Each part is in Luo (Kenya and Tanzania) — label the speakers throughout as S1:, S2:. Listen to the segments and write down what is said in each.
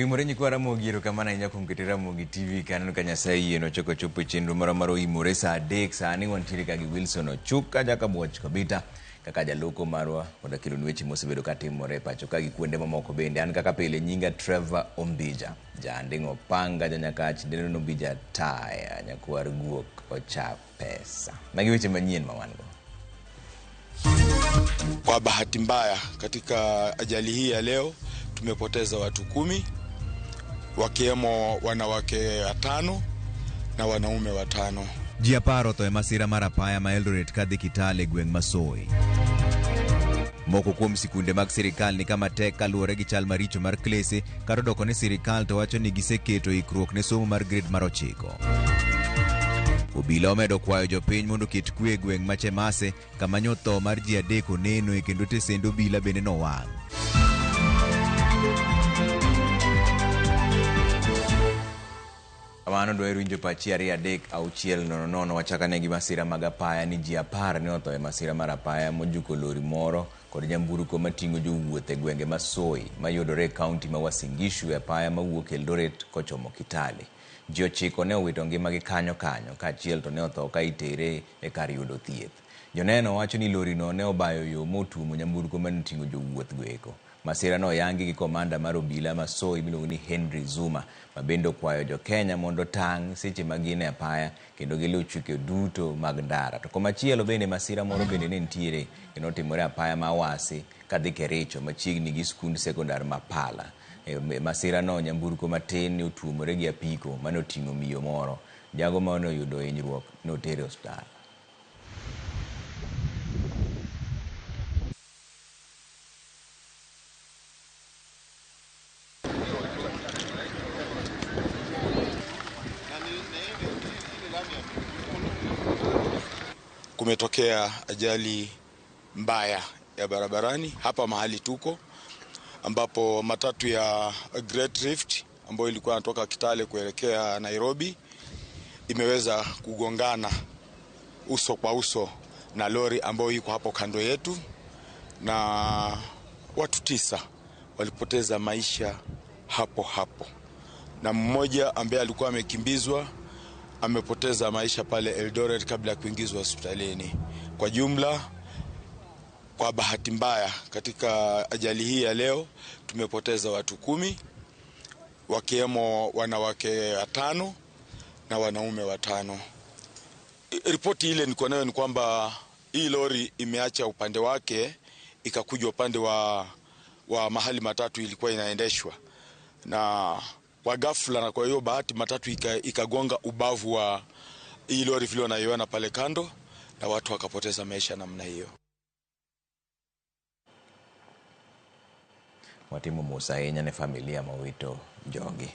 S1: Oimore nyikwa Ramogi, erokamano ahinya kuom keto Ramogi TV kaneno ka Nyasaye yie nochoko chopo e chenro moro mar Oimore saa 3. Sani wantiere ka gi Wilson Ochuka Jakabuoch Kobita kaka jaloko marwa mondo akelonu weche mosebedo katimore e pacho ka gi kuonde mamoko bende. An kaka pile nyinga Trevor Ombija, jaanding'o panga janyakach dendo Ombija taya nyakwar guok ocha pesa. Magi weche manyien ma wan go.
S2: Kwa bahati mbaya katika ajali hii ya leo tumepoteza watu 10, wakiwemo wanawake 5 na wanaume 5.
S3: Ji 10 otho e masira mar apaya ma Eldoret kadhi Kitale e gweng' ma Soi. Moko kuom sikunde mag sirikal ni kama tek kaluwore gi chal maricho mar klese, kata odoko ni sirikal to wacho ni giseketo ikruok ne somo mar grade mar 9. Obila omedo kwayo jopiny mondo oket kwe e gweng' ma Chemase kama nyo tho mar ji 3 oneno e kendo tesend obila bende nowang'.
S1: Kamano dwaro winjo pachi 2 3 6 0 0. Wachakane gi masira mag apaya ni ji 10 ne otho e masira mar apaya mojuko lori moro kod nyamburko mating'o jowuoth e gwenge ma Soi mayudore e kaunti ma Uasin Gishu e apaya mawuok Eldoret kochomo Kitale. Ji 9 ne owito ngimagi kanyo kanyo kaachiel to ne otho ka itere e kar yudo thieth. Joneno wacho ni lorino ne obayo yo motuomo nyamburko mane oting'o jowuoth go eko. Masira no oyangi gi komanda mar obila ma Soi miluongo ni Henry Zuma ma bende okwayo jo Kenya mondo tang' seche ma gin e apaya kendo giluw chike duto mag ndara. To komachielo bende masira moro bende ne nitiere kendo otimore apaya ma Awasi kadhi Kericho machiegni gi skund sekondar ma Pala. E masira no nyamburko matin ne otuomore gi apiko mane oting'o miyo moro. Jago mane oyudo hinyruok ne oter e osiptal.
S2: Kumetokea ajali mbaya ya barabarani hapa mahali tuko, ambapo matatu ya Great Rift ambayo ilikuwa inatoka Kitale kuelekea Nairobi imeweza kugongana uso kwa uso na lori ambayo iko hapo kando yetu, na watu 9 walipoteza maisha hapo hapo, na mmoja ambaye alikuwa amekimbizwa amepoteza maisha pale Eldoret kabla ya kuingizwa hospitalini. Kwa jumla, kwa bahati mbaya katika ajali hii ya leo tumepoteza watu 10, wakiwemo wanawake 5 na wanaume 5. Ripoti ile niko nayo ni kwamba hii lori imeacha upande wake ikakuja upande wa mahali matatu ilikuwa inaendeshwa, na kwa ghafla na kwa hiyo bahati matatu ikagonga ubavu wa hii lori vile unaiona pale kando, na watu wakapoteza maisha namna hiyo.
S1: Watimo mos ahinya ne familia mowito jogi.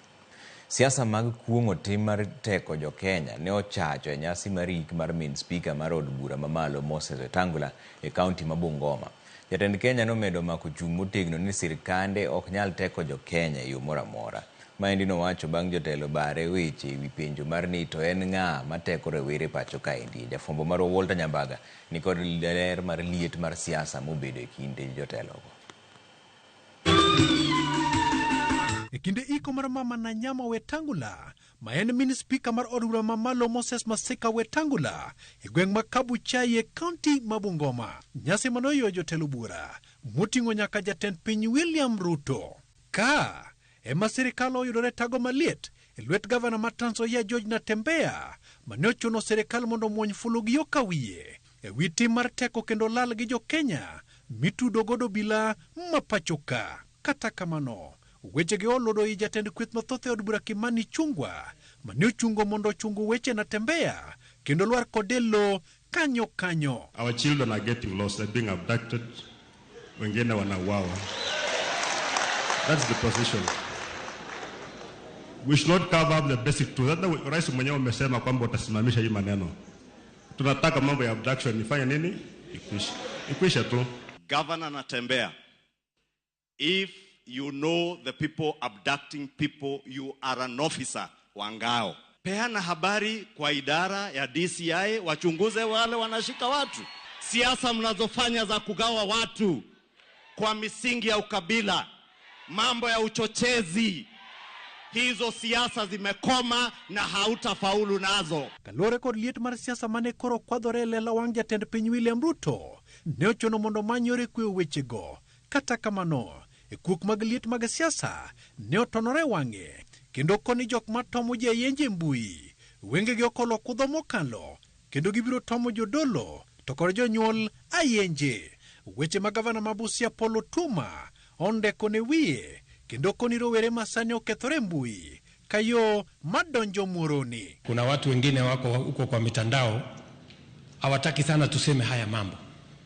S1: Siasa mag kuong'o tim mar teko jo Kenya ne ochacho e nyasi mar ik mar min spika mar od bura mamalo Moses Wetangula e kaunti ma Bungoma. Jatend Kenya nomedo mako chung' motegno ni sirkande ok nyal teko jo Kenya e yo moro amora. Maendi nowacho bang' jotelo bare weche ewi penjo mar ni to en ng'a mateko rowere pacho kaendi. Jafwambo marwa Walter Nyambaga nikod ler mar liet mar siasa mobedo e kind jotelogo.
S4: E kinde iko mar mama Nanyama Wetangula, ma en min spika mar od bura mamalo Moses Masika Wetangula e gweng' ma Kabuchai e kaunti ma Bungoma. Nyasi manoywayo jotelo bura moting'o nyaka jatend piny William Ruto. Ka ema sirikal oyudore tago maliet e lwet gavana ma Trans Nzoia George Natembeya, mane ochuno sirikal mondo omuony fulu gi yo kawiye e wi tim mar teko kendo lal gi jo Kenya mitudo godo obila ma pacho ka. Kata kamano, wechegi oludo i jatend kweth mathoth e od bura Kimani Ichung'wa, mane ochungo mondo ochungu weche Natembeya kendo lwar kode lo kanyo kanyo.
S5: Our children are getting lost, they're being abducted, wengine wanauawa. That's the position. We should not cover up the basic truth. Hata rais mwenyewe amesema kwamba utasimamisha hii maneno. Tunataka mambo ya abduction ifanye nini? Ikwishe. Ikwishe tu.
S6: Governor Natembeya, if you know the people abducting people, you are an officer wa ngao. Peana habari kwa idara ya DCI wachunguze wale wanashika watu. Siasa mnazofanya za kugawa watu kwa misingi ya ukabila, mambo ya uchochezi, Hizo siasa zimekoma na hautafaulu nazo.
S4: Kaluwore kod liet mar siasa mane koro kwadhore e lela wang' jatend piny William Ruto ne ochuno mondo omany yore kweyo wechego. Kata kamano, e kuok mag liet mag siasa ne otonore wang'e kendo koni jok matomo ji ayenje e mbui wengegi okolo kudho mokalo kendo gibiro tomo jodolo to kod jonyuol ayenje. Weche ma gavana ma Busia Paul Otuoma ondeko ne wiye kendo koni rowere ma sani okethore mbui ka yo madonjo muoroni.
S7: Kuna watu wengine wako huko kwa mitandao hawataki sana tuseme haya mambo,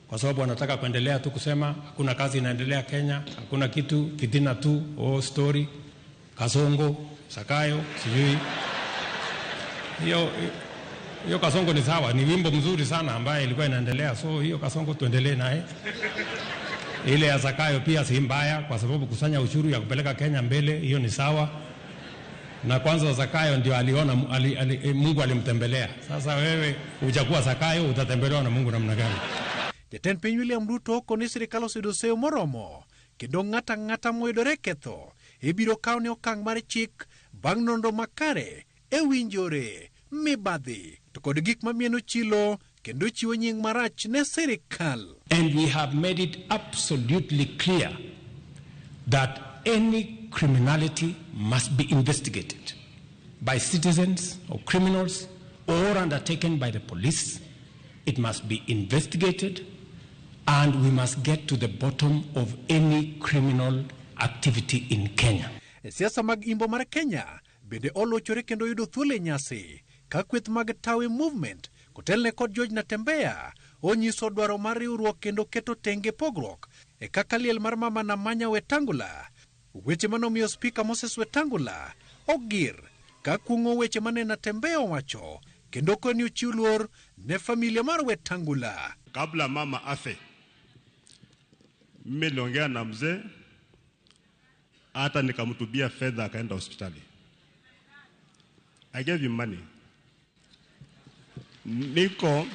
S7: kwa sababu wanataka kuendelea tu kusema hakuna kazi inaendelea Kenya, hakuna kitu, fitina tu, oh story, Kasongo, Sakayo, sijui hiyo hiyo. Kasongo ni sawa, ni wimbo mzuri sana ambaye ilikuwa inaendelea, so hiyo Kasongo tuendelee naye. Ile ya Zakayo pia si mbaya, kwa sababu kusanya ushuru ya kupeleka Kenya mbele, hiyo ni sawa. Na kwanza Zakayo ndio aliona Mungu alimtembelea. Sasa wewe hujakuwa Zakayo, utatembelewa na Mungu namna gani?
S4: Jatend piny William Ruto koni sirikal oseyudo seyo moromo kendo ng'ato ang'ata moyudore ketho ibiro kawne okang' mar chik bang' nonro makare e winjore mibadhi to kod gik mamieno chilo kendo chiwo nying marach ne sirikal.
S7: And we have made it absolutely clear that any criminality must be investigated by citizens or criminals or undertaken by the police. It must be investigated and we must get to the bottom of any criminal activity in Kenya.
S4: E siasa mag imbo mar Kenya bende olochore kendo yudo thuolo e nyasi ka kweth mag Tawe Movement kotelne kod George Natembeya onyiso dwaro mar riwruok kendo keto tenge pogruok e kaka liel mar mama Namanya Wetangula. Weche manomiyo Spika Moses Wetangula ogir ka kuong'o weche mane Natembeya owacho kendo koni ochiw luor ne familia mar Wetangula.
S5: Kabla mama afe, mimi niliongea na mzee, hata nikamtubia fedha akaenda hospitali. I gave him money. Niko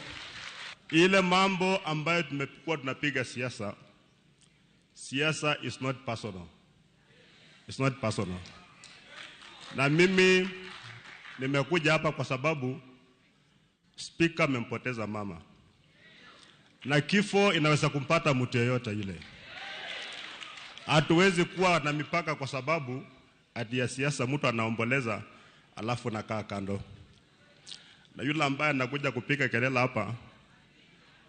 S5: ile mambo ambayo tumekuwa tunapiga siasa. Siasa is not personal. It's not personal. Na mimi nimekuja hapa kwa sababu speaker amempoteza mama. Na kifo inaweza kumpata mtu yeyote ile. Hatuwezi kuwa na mipaka kwa sababu ati ya siasa mtu anaomboleza alafu nakaa kando. Na yule ambaye anakuja kupiga kelele hapa,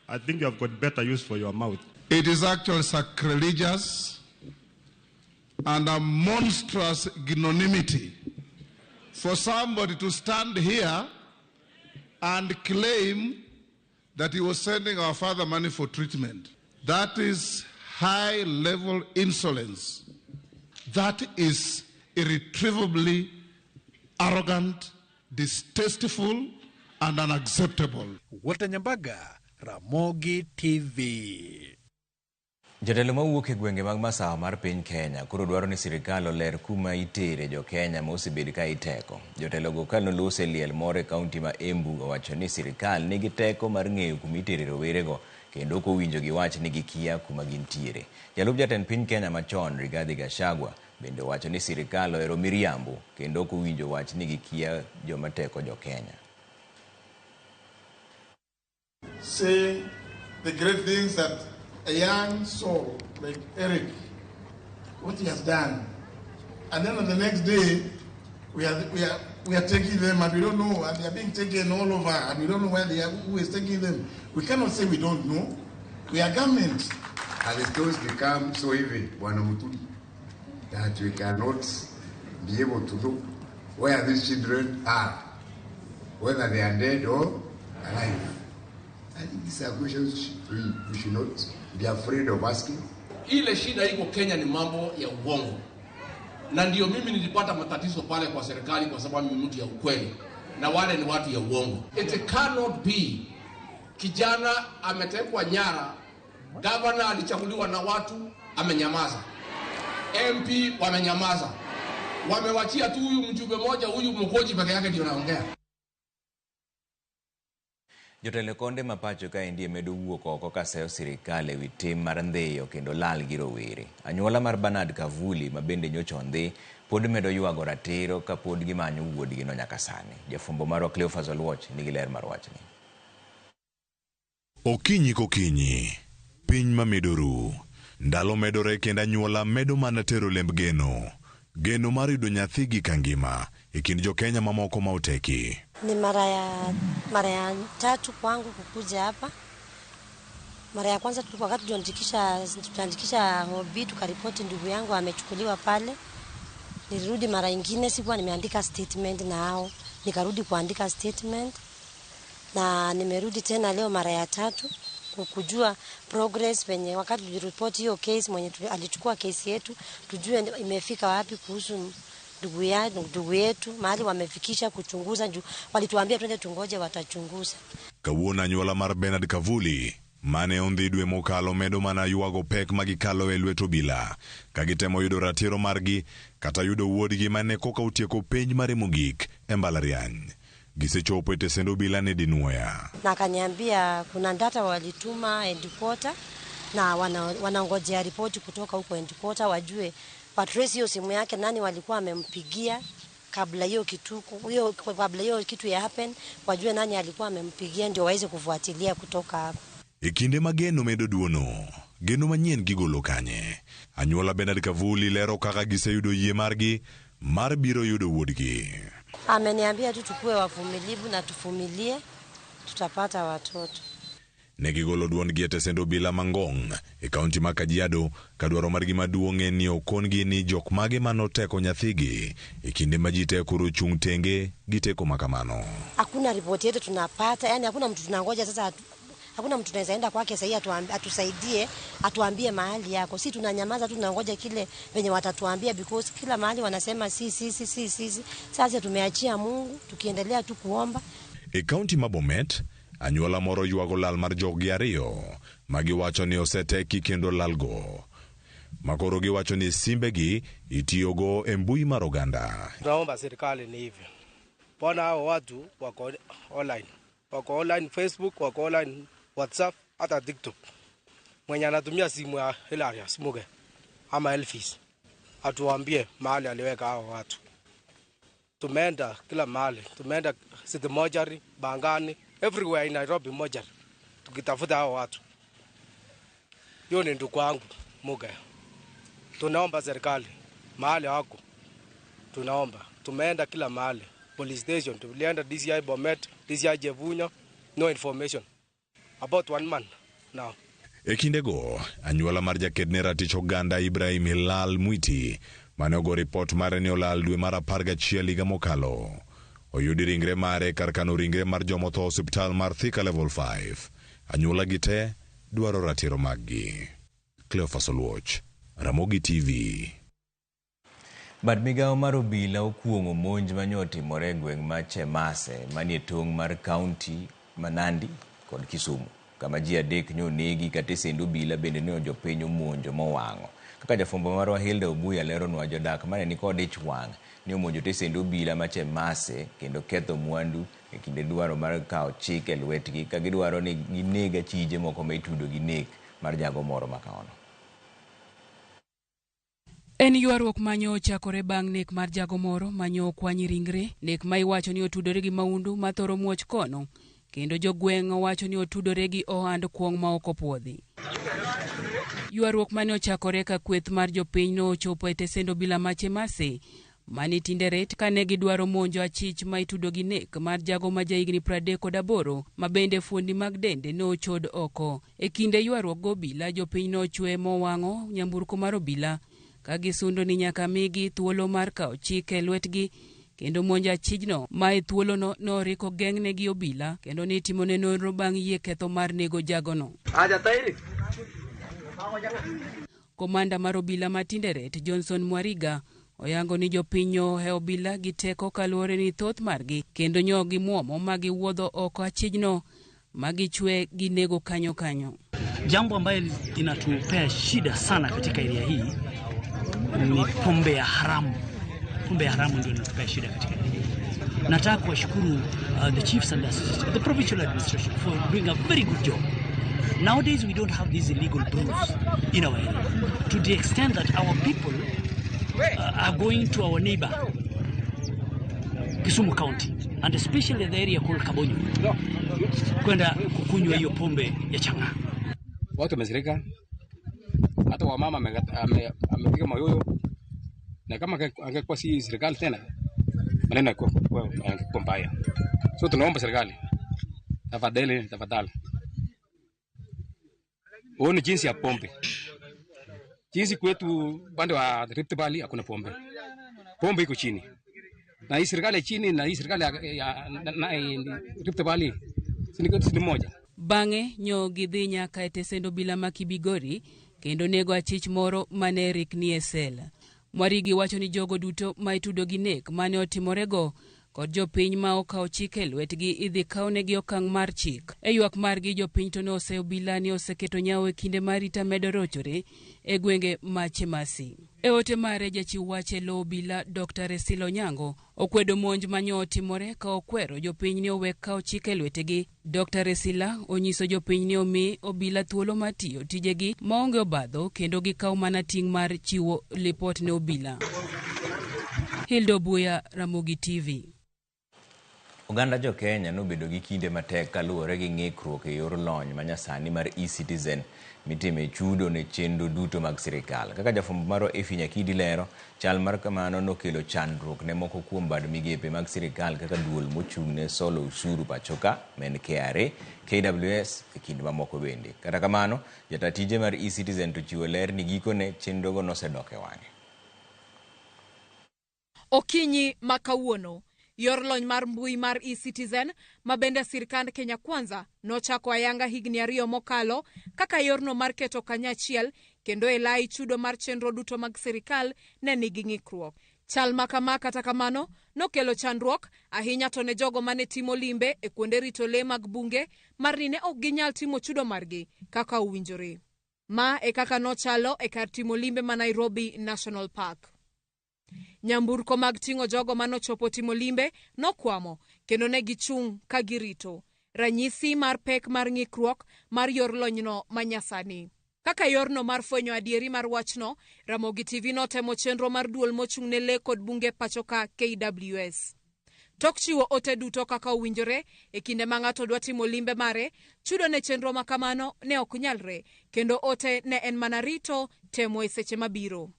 S5: I think you have got better use for your mouth.
S8: It is actually sacrilegious and a monstrous ignominy for somebody to stand here and claim that he was sending our father money for treatment. That is high level insolence. That is irretrievably arrogant, distasteful, and unacceptable.
S4: Walter Nyambaga, Ramogi TV.
S1: Jotelo mawuok e gwenge mag masawa mar piny Kenya koro dwaro ni sirikal oler kuma itere jo-Kenya ma osebed ka iteko. Jotelogo kanoloso e liel moro e kaunti ma Embu owacho ni sirikal nigi teko mar ng'eyo kuma itere rowerego kendo ok owinjo giwach ni gikia kuma gintiere. Jalup jatend piny Kenya machon Rigathi Gachagua bende owacho ni sirikal ohero miriambo kendo ok owinjo wach ni gikia joma teko jo-Kenya.
S9: Say the great things that a young soul like Eric, what he has done. And then on the next day, we are taking them and we don't know, and they are being taken all over, and we don't know where they are, who is taking them. We cannot say we don't know. We are government.
S10: And the stones become so heavy, Bwana Muturi, that we cannot be able to know where these children are, whether they are dead or alive. I think these are questions we should not be afraid of asking.
S11: Ile shida iko Kenya ni mambo ya uongo, na ndio mimi nilipata matatizo pale kwa serikali kwa sababu mimi mtu ya ukweli na wale ni watu ya uongo. It cannot be kijana ametekwa nyara, gavana alichaguliwa na watu amenyamaza, MP wamenyamaza, wamewachia tu huyu mjumbe moja, huyu Mkoji peke yake ndio anaongea.
S1: Jotelo konde ma pacho kaendi medo wuok oko kaseyo sirikal ewi tim mar ndhiyo kendo lal gi rowere. Anyuola mar Bernard Kavuli ma bende nyocha ondhi pod medo ywago ratiro ka pod gimanyo wuodgino nyaka sani. Jafwambo marwa Cleophas Oluoch nigi ler mar wachni.
S12: Okinyi kokinyi, piny mamedo ru. Ndalo medore kendo anyuola medo mana tero lemb geno. Geno mar yudo nyathigi kangima e kind jokenya mamoko ma oteki.
S13: Ni mara ya tatu kwangu kukuja hapa. Mara ya kwanza tulikuwa wakati tuliandikisha OB tukaripoti ndugu yangu amechukuliwa pale. Nilirudi mara nyingine sikuwa nimeandika statement na hao. Nikarudi kuandika statement na nimerudi tena leo mara ya tatu kujua progress wenye wakati tuliripoti hiyo case, mwenye alichukua case yetu tujue imefika wapi kuhusu ndugu yetu, mahali wamefikisha kuchunguza juu walituambia twende tungoje watachunguza.
S12: Kawuono anyuola mar Bernard Kavuli mane ondhi dwe mokalo medo mana ywago pek magikalo e lwet obila ka gitemo yudo ratiro margi kata yudo wuodgi mane koka otieko penj mare mogik e mbalariany. Gisechopo e tesend obila ne dinuoya.
S13: Na akaniambia kuna data walituma headquarter na wanangojea ripoti kutoka huko headquarter wajue watrace hiyo simu yake nani walikuwa amempigia kabla hiyo kitu hiyo, kabla hiyo kitu ya happen, wajue nani alikuwa amempigia ndio waweze kufuatilia kutoka hapo.
S12: E kinde ma geno medo duono, geno manyien gigolo kanye. Anyuola Bernard Kavuli lero kaka giseyudo yie margi mar biro yudo wuodgi.
S13: Ameniambia tu tukue wavumilivu na tuvumilie, tutapata watoto.
S12: Ne gigolo duondgi e tesend obila Mangong e kaunti ma Kajiado ka dwaro margi maduong' en ni okon-gi ni jok mage manoteko nyathigi e kinde ma ji te koro chung' tenge gi teko makamano.
S13: Hakuna ripoti yetu tunapata, yani hakuna mtu tunangoja sasa, hakuna mtu tunaweza enda kwake sasa atusaidie, atuambie mahali yako. Si tunanyamaza tu, tunangoja kile venye watatuambia because kila mahali wanasema si si si si si. Sasa tumeachia Mungu, tukiendelea tu kuomba.
S12: E kaunti ma Bomet, anyuola moro ywago lal mar joggi ariyo magiwacho ni oseteki kendo lalgo. Makoro giwacho ni simbegi itiyogo e mbui mar oganda.
S14: Tunaomba serikali ni hivi, mbona hao watu wako online Facebook, wako online WhatsApp, hata TikTok. Mwenye anatumia simu ya Hilarious Muge ama Elvis atuambie mahali aliweka hao watu. Tumeenda kila mahali, tumeenda City Mortuary, Bangani, everywhere in Nairobi mortuary tukitafuta hao watu. Hiyo ni ndugu wangu Muge. Tunaomba serikali mahali wako, tunaomba. Tumeenda kila mahali, police station, tulienda DCI Bomet, DCI Jevunya, no information about one man now.
S12: E kindego, anyuola mar jakedne ratich oganda Ibrahim Hilal Mwiti mane ogo ripot mare ni olal dwe mar 11 higa mokalo. Oyudi ringre mare kar kano ringre mar jomotho osiptal mar Thika Level 5. Anyuola gi te dwaro ratiro maggi. Cleophas Oluoch, Ramogi TV.
S1: Bad migawo mar obila okuong'o monj manyo otimore e gweng' ma Chemase manie tong' mar kaunti ma Nandi kod Kisumu, kama ji 3 ne onegi kata tesend obila bende ne jopiny omonjo mowang'o. Kaka jafwambo marwa Hilda Obuya leronwa, jodak mane nikod ich wang' ne omonjo tesend obila ma Chemase kendo ketho mwandu e kinde dwaro mar kawo chik e lwetgi ka gidwaro ni gineg achije moko ma itudo gi nek mar jago moro ma kaono.
S15: En ywaruok manyo ochakore bang' nek mar jago moro manyo okwany ringre, nek ma iwacho ni otudore gi maundu mathoro muoch kono, kendo jogweng' owacho ni otudore gi ohand kuong' ma ok opuodhi. Ywaruok mane ochakore ka kweth mar jopiny no ochopo e tesend obila ma Chemase mane Tinderet kane gidwaro monjo achich ma itudo gi nek mar jago ma jahigni 38 ma bende fuondi mag dende ne ochod oko. E kinde ywaruok go obila, jopiny nochwe mowang'o nyamburko mar obila ka gisundo ni nyaka migi thuolo mar kawo chik e lwetgi kendo monjo achijno ma e thuolono noriko geng'ne gi obila kendo nitimone nonro bang' yie ketho mar nego jagono. Komanda mar obila ma Tinderet Johnson Mwariga oyango ni jopiny ohewo obila gi teko kaluwore ni thoth margi kendo nyo gimuomo ma giwuodho oko achijno ma gichwe ginego kanyo kanyo.
S16: Jambo ambayo inatupea shida sana katika area hii ni pombe ya haramu. Pombe ya haramu ndio inatupea shida katika area hii. Nataka kuwashukuru the chiefs and the, the provincial administration for doing a very good job. Nowadays we don't have these illegal brews in our area to the extent that our people are going to our neighbor Kisumu County and especially the area called Kabonyo kwenda kukunywa hiyo pombe ya chang'aa.
S17: Watu wamesirika, hata wamama amepiga mayoyo, na kama angekuwa si serikali tena maneno yangekuwa mbaya. So tunaomba serikali, tafadhali, tafadhali, uone jinsi ya pombe, jinsi kwetu upande wa Rift Valley hakuna pombe, pombe iko chini na hii serikali ya chini na hii serikali ya Rift Valley si moja.
S15: Bang'e nyo gidhi nyaka e tesend obila ma Kibigori kendo nego achich moro mane rikni e sel. Mwarigi wacho ni jogo duto ma itudo gi nek mane otimorego kod jopiny ma okawo chik e lwetgi idhi kawnegi okang' mar chik. E ywak margi jopiny to ne oseyo obila ni oseketo nyawo e kinde ma arita medo rochore e gwenge ma Chemasi. E ote mare jachiw wach e lo obila Dr. Resila Onyango okwedo monj manyo otimore ka okwero jopiny ni owek kawo chik e lwetegi. Dr. Resila onyiso jopiny ni omi obila thuolo mar tiyo tijegi maonge obadho kendo gikaw mana ting' mar chiwo lipot ne obila. Hilda Obuya, Ramogi TV.
S1: Oganda jo Kenya nobedo gi kinde matek kaluwore gi ng'ikruok e yor lony manyasani mar eCitizen mitime chudo ne chenro duto mag sirikal. Kaka jafwambo marwa Effie Nyakidi lero, chal mar kamano nokelo chandruok ne moko kuom bad migepe mag sirikal kaka duol mochung' ne solo osuru pachoka ma en KRA, KWS e kind mamoko bende. Kata kamano, jata tije mar eCitizen to chiwo ler ni gikone chenrogo nosedok e wang'e.
S18: Okinyi ma kawuono, yor lony mar mbui mar eCitizen ma bende sirkand Kenya Kwanza nochako ayanga higni 2 mokalo kaka yorno mar keto kanyachiel kendo e lai chudo mar chenro duto mag sirikal ne nigi ng'ikruok. Chal ma kama kata kamano nokelo chandruok ahinya to ne jogo mane timo limbe e kuonde rito lee mag bunge mar ni ne ok ginyal timo chudo margi kaka owinjore. Ma e kaka nochalo e kar timo limbe ma Nairobi National Park. Nyamburko mag ting'o jogo manochopo timo limbe nokwamo kendo ne gichung' ka girito. Ranyisi mar pek mar ng'ikruok mar yor lonyno manyasani. Kaka yorno mar fwenyo adieri mar wachno, Ramogi TV notemo chenro mar duol mochung' ne lee kod bunge pachoka KWS. Tok chiwo ote duto kaka owinjore e kinde ma ng'ato dwa timo limbe mare, chudo ne chenro ma kamano ne ok nyalre kendo ote ne en mana rito temo e seche mabiro.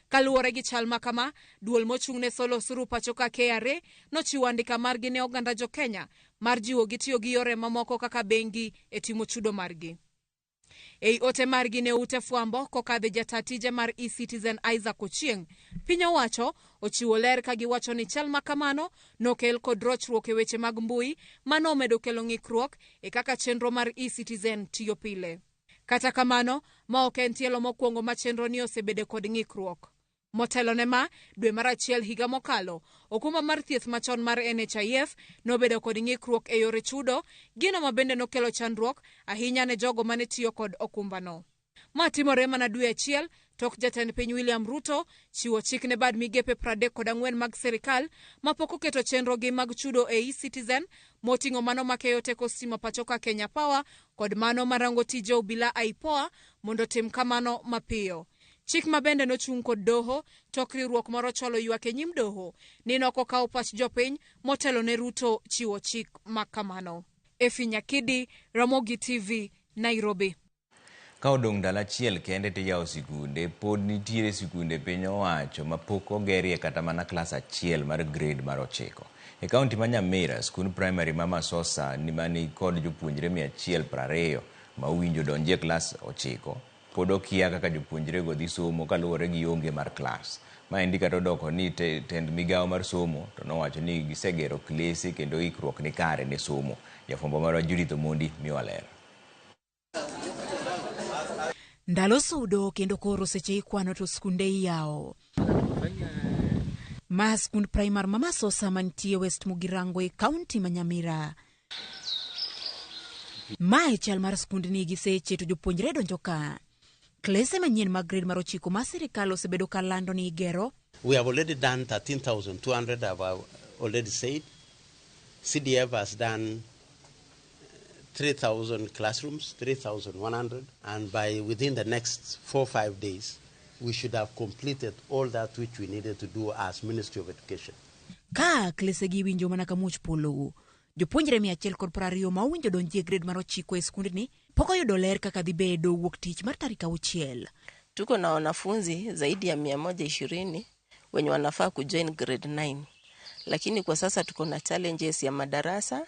S18: Kaluwore gi chal ma kama, duol mochung' ne solo osuru pachoka KRA nochiwo andika margi ne oganda jo Kenya mar jiwogi tiyo gi yore mamoko kaka bengi e timo chudo margi. Ei ote margi ne ute fwambo kokadho jata tije mar eCitizen Isaac Ochieng', piny owacho ochiwo ler ka giwacho ni chal ma kamano nokel kod rochruok e weche mag mbui mano omedo kelo ng'ikruok e kaka chenro mar eCitizen tiyo pile. Kata kamano, ma ok en tielo mokwongo ma chenro ni osebedo kod ng'ikruok. Motelo ne ma, dwe mar achiel higa mokalo, okumba mar thieth machon mar NHIF nobedo kod ng'ikruok e yore chudo, gino ma bende nokelo chandruok ahinya ne jogo mane tiyo kod okumbano. Ma timore mana dwe achiel tok jatend piny William Ruto chiwo chik ne bad migepe 34 mag sirikal mapok oketo chenrogi mag chudo e eCitizen moting'o mano makeyo teko stima pachoka Kenya Power kod mano marango tije obila IPOA mondo tim kamano mapiyo. Chik ma bende nochung' kod doho tok riwruok moro chwalo ywak e nyim doho ni nokokawo pach jopiny motelo ne Ruto chiwo chik ma kamano. Effie Nyakidi, Ramogi TV, Nairobi.
S1: Ka odong' ndalo achiel kende tiyawo sikunde, pod nitiere sikunde piny owacho ma pok ogerie kata mana klas achiel mar grade mar 9. E kaunti ma Nyamira, skund primary ma Masosa mani kod jopuonjre 120 ma owinjo donjie klas 9 pod okia kaka jopuonjrego dhi somo kaluwore gi onge mar klas. Maendi kata odoko ni tend migawo mar somo to nowacho ni gisegero klese kendo ikruok ni kare ne somo. Jafwambo marwa Judith Omondi miwa ler.
S19: Ndalo sudo kendo koro seche ikwano to skunde iyawo. Ma skund primar ma Masosa mantie West Mugirango e kaunti ma Nyamira. Mae chal mar skundni gi seche to jopuonjre donjo ka. Klese manyien mag grade mar 9 ma sirikal osebedo ka lando ni igero.
S20: We have already done 13,200, I've already said. CDF has done 3,000 classrooms, 3,100, and by within the next 4 or 5 days, we should have completed all that which we needed to do as Ministry of Education.
S19: Ka klesegi winjo mana ka muoch polo, jopuonjre 120 ma owinjo donji e grade mar 9 e skundni pok oyudo ler kaka dhi bedo wuok tich mar tarik 6.
S21: Tuko na wanafunzi zaidi ya 120 wenye wanafaa kujoin grade 9, lakini kwa sasa tuko na challenges ya madarasa.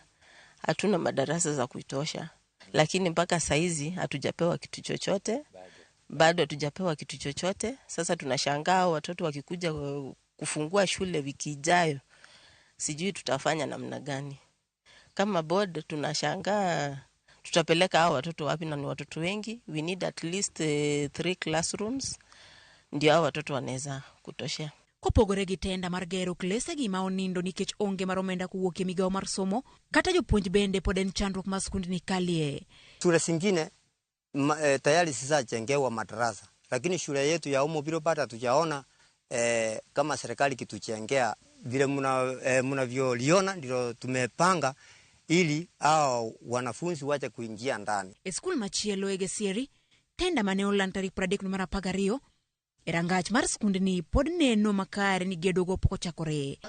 S21: Hatuna madarasa za kutosha, lakini mpaka saizi hatujapewa kitu chochote, bado hatujapewa kitu chochote. Sasa tunashangaa watoto wakikuja kufungua shule wiki ijayo, sijui tutafanya namna gani. Kama board tunashangaa tutapeleka hao watoto wapi, na ni watoto wengi. We need at least 3 classrooms ndio hao watoto wanaweza kutoshea.
S19: Kopogore gi tenda mar gero klesegi ma onindo nikech onge mar omenda kowuok e migawo mar somo, kata jopuonj bende pod en chandruok ma skundni kalie.
S22: Shule zingine tayari zishajengewa madarasa, lakini shule yetu ya Omo Biro bado hatujaona kama serikali kitujengea vile mnavyoliona, ndilo tumepanga ili hao wanafunzi wache kuingia ndani.
S19: E skul machielo e Gesieri, tenda mane oland tarik 30 mar 12 e rangach mar skundni pod neno makare ni gedogo pok ochakore.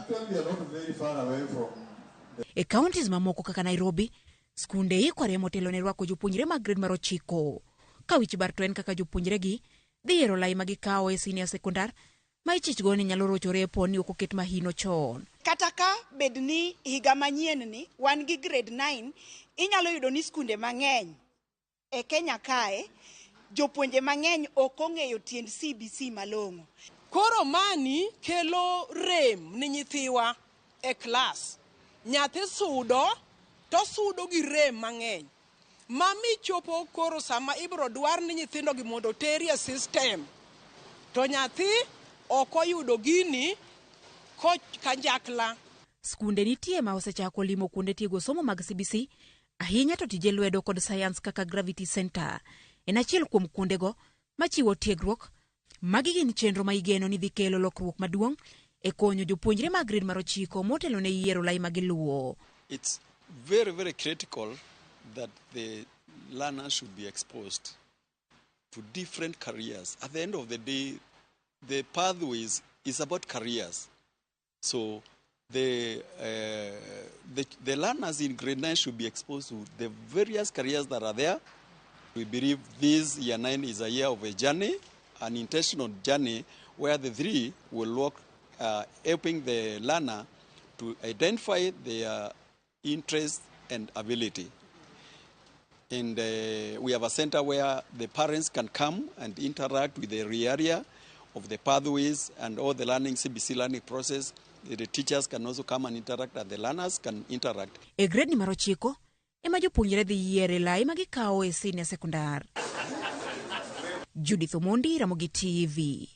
S19: E counties mamoko kaka Nairobi, skunde ikore motelo ne rwako jopuonjre mag grade mar 9. Ka wich bar to en kaka jopuonjregi dhi yiero lai ma gikawo e senior sekondar ma ichichgo ni nyalo rochore po ni ok oket mahino chon.
S23: Kata ka bed ni higa manyien ni wan gi grade 9, inyalo yudo ni skunde mang'eny e Kenya kae jopuonje mang'eny ok ong'eyo tiend CBC malong'o.
S24: Koro mani kelo rem ni nyithiwa e klas. Nyathi sudo to sudo gi rem mang'eny. Mami chopo koro sama ibro dwar ni nyithindo gi mondo teri e system, to nyathi ok oyudo gini kanjakla.
S19: Skunde nitie ma osechako limo kuonde tiego somo mag CBC, ahinya to tije lwedo kod science kaka Gravity Center. En achiel kuom kuondego machiwo tiegruok. Magi gin chenro ma igeno ni dhi kelo lokruok maduong' e konyo jopuonjre mag grade mar 9 motelo ne yiero lai ma giluwo.
S25: It's very, very critical that the learners should be exposed to different careers. At the end of the day, the pathways is about careers. So the learners in grade 9 should be exposed to the various careers that are there. We believe this year 9 is a year of a journey, an intentional journey, where the three will work helping the learner to identify their interest and ability. And we have a center where the parents can come and interact with the area of the pathways and all the learning, CBC learning process. The teachers can also come and interact, and the learners can interact.
S19: E grade mar 9 ema jopuonjre dhi yiere lai ma gikawo e senior sekondar. Judith Omondi, Ramogi TV.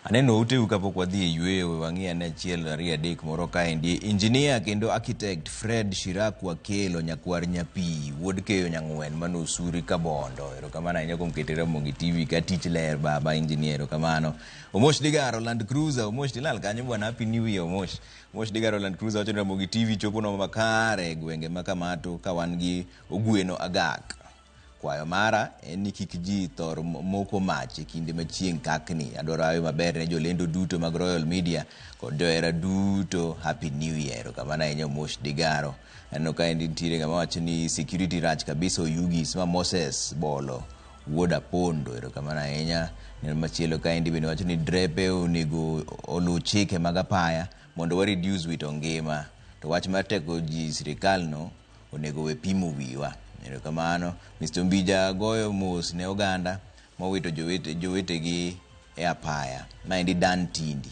S1: Aneno uteu kapok wadhi e yweyo, wang'i ane 1 2 3 moro kaendi. Engineer kendo architect Fred Shiraku Akelo nyakwar Nyapi wuod Keyo Nyang'wen manosuri Kabondo. Erokamano ahinya kuom kete Ramogi TV ka tich ler baba engineer, erokamano. Omosh Digaro Land Cruiser, Omosh tilal kanyo bwana, happy new year Omosh. Omosh Digaro Land Cruiser wacho ni Ramogi TV chopo no makare e gwenge ma Kamato ka wan gi Ogweno Agak. Kwayo mara en ni kik ji thor moko mach e kinde ma chieng' kakni. Adwaro hawi maber ne jolendo duto mag Royal Media kod johera duto. Happy New Year. Erokamano ahinya Omosh Digaro. Aneno kaendi nitiere ng'ama wacho ni security rach kabisa Oyugis ma Moses Bolo wuod Apondo. Erokamano ahinya. Neno machielo kaendi bende wacho ni drepe onego oluw chike mag apaya mondo wa reduce wito ngima. To wach mar teko ji sirikal no onego we pimo wiwa. Erokamano. Mr. Mbija goyo mos ne oganda mowito jowetegi e apaya. Maendi Dan Tindi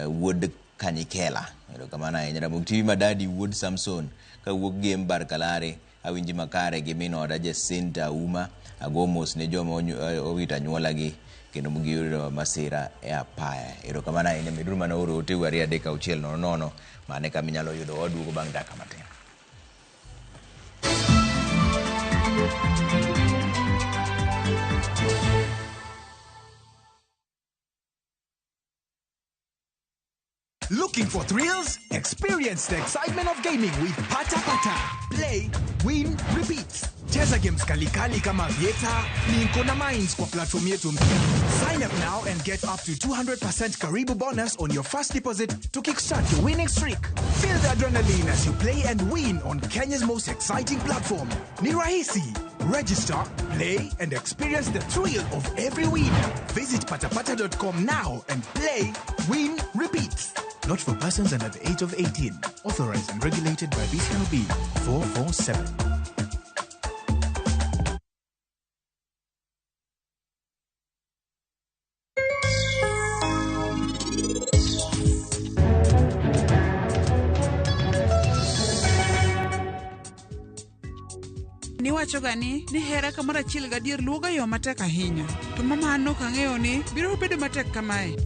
S1: wuod Kanyikela. Erokamano ahinya. Ramogi TV Madadi wuod Samson kawuok Gem Bar Kalare awinji makare gi min oda Jacinta Auma. Ago mos ne joma owito anyuolagi kendo giyudo masira e apaya. Erokamano ahinya. Meduru mana oro oteu 2 3 6 0 0 mane kama inyalo yudo waduogo bang' dakika matin.
S26: Look
S2: Looking for thrills? Experience the excitement of gaming with Pata Pata. Play, win, repeat. Cheza games kalikali kama Aviator, Linko na Mines kwa platform yetu mpya. Sign up now and get up to 200% Karibu bonus on your first deposit to kickstart your winning streak. Feel the adrenaline as you play and win on Kenya's most exciting platform. Ni rahisi. Register, play, and experience the thrill of every win. Visit patapata.com now and play, win, repeat. Not for persons under the age of 18. Authorized and regulated by BCLB 447.
S3: Niwachoga ni hera kamoro achiel gadier luwoga yo matek ahinya. To mama an ok ang'eyo ni biro bedo matek kamae.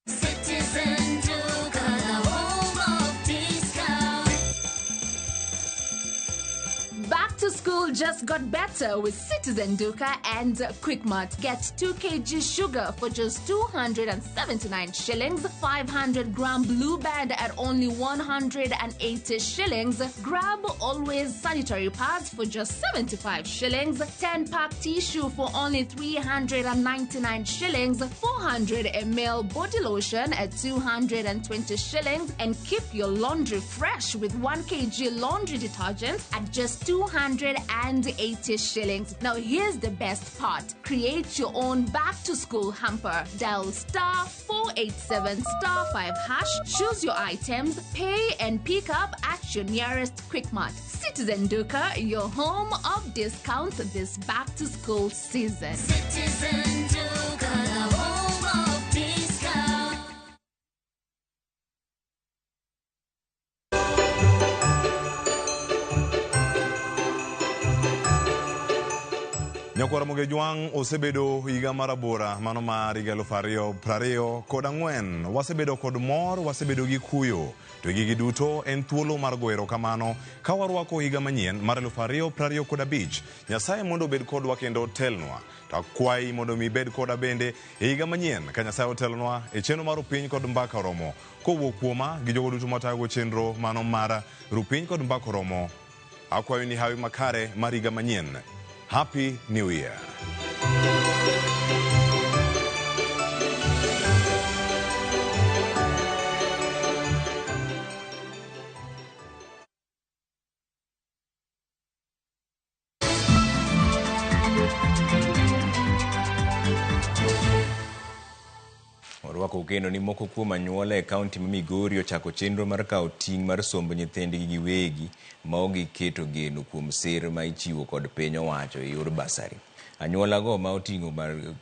S5: Citizen Duka, the home of discount.
S6: Back to school just got better with Citizen Duka and Quickmart. Get 2 kg sugar for just 279 shillings, 500 gram blue band at only 180 shillings. Grab Always sanitary pads for just 75 shillings, 10 pack tissue for only 399 shillings, 400 ml body lotion at 220 shillings, and keep your laundry fresh with 1 kg laundry detergent at just 280 shillings. Now here's the best part. Create your own back to school hamper. Dial star 487 star 5 hash, choose your items, pay and pick up at your nearest Quickmart. Citizen Duka, your home of discounts this back to school season.
S5: Citizen Duka, the home of discount.
S12: Nyakwar Mogejwang' osebedo higa mar abora mano mar higa 2024. Wasebedo kod mor, wasebedo gi kuyo. To gigi duto en thuolo mar goyo erokamano ka warwako higa manyien mar 2025. Nyasaye mondo obed kodwa kendo otelnwa. To akwayi mondo mi ibed koda bende e higa manyien ka Nyasaye otelnwa e chenro mar Rupiny kod Mbaka Oromo. Kowuok kuoma gi jogo duto matayogo chenro mano mar Rupiny kod Mbaka Oromo, akwayo ni hawi makare mar higa manyien. Happy New Year.
S1: Orwako kendo ni moko kuom anyuola e kaunti ma Migori ochako chenro mar kawo ting' mar somb nyithindgi giwegi ma ok giketo geno kuom sir ma ichiwo kod piny owacho e yor basari. Anyuolago ma oting'o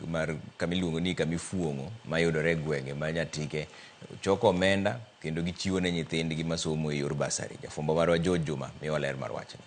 S1: mar kamiluongo ni kamifuong'o mayudore e gwenge ma Nyatike choko omenda kendo gichiwo ne nyithindgi masomo e yor basari. Jafwambo marwa George Juma miyowa ler mar wachni.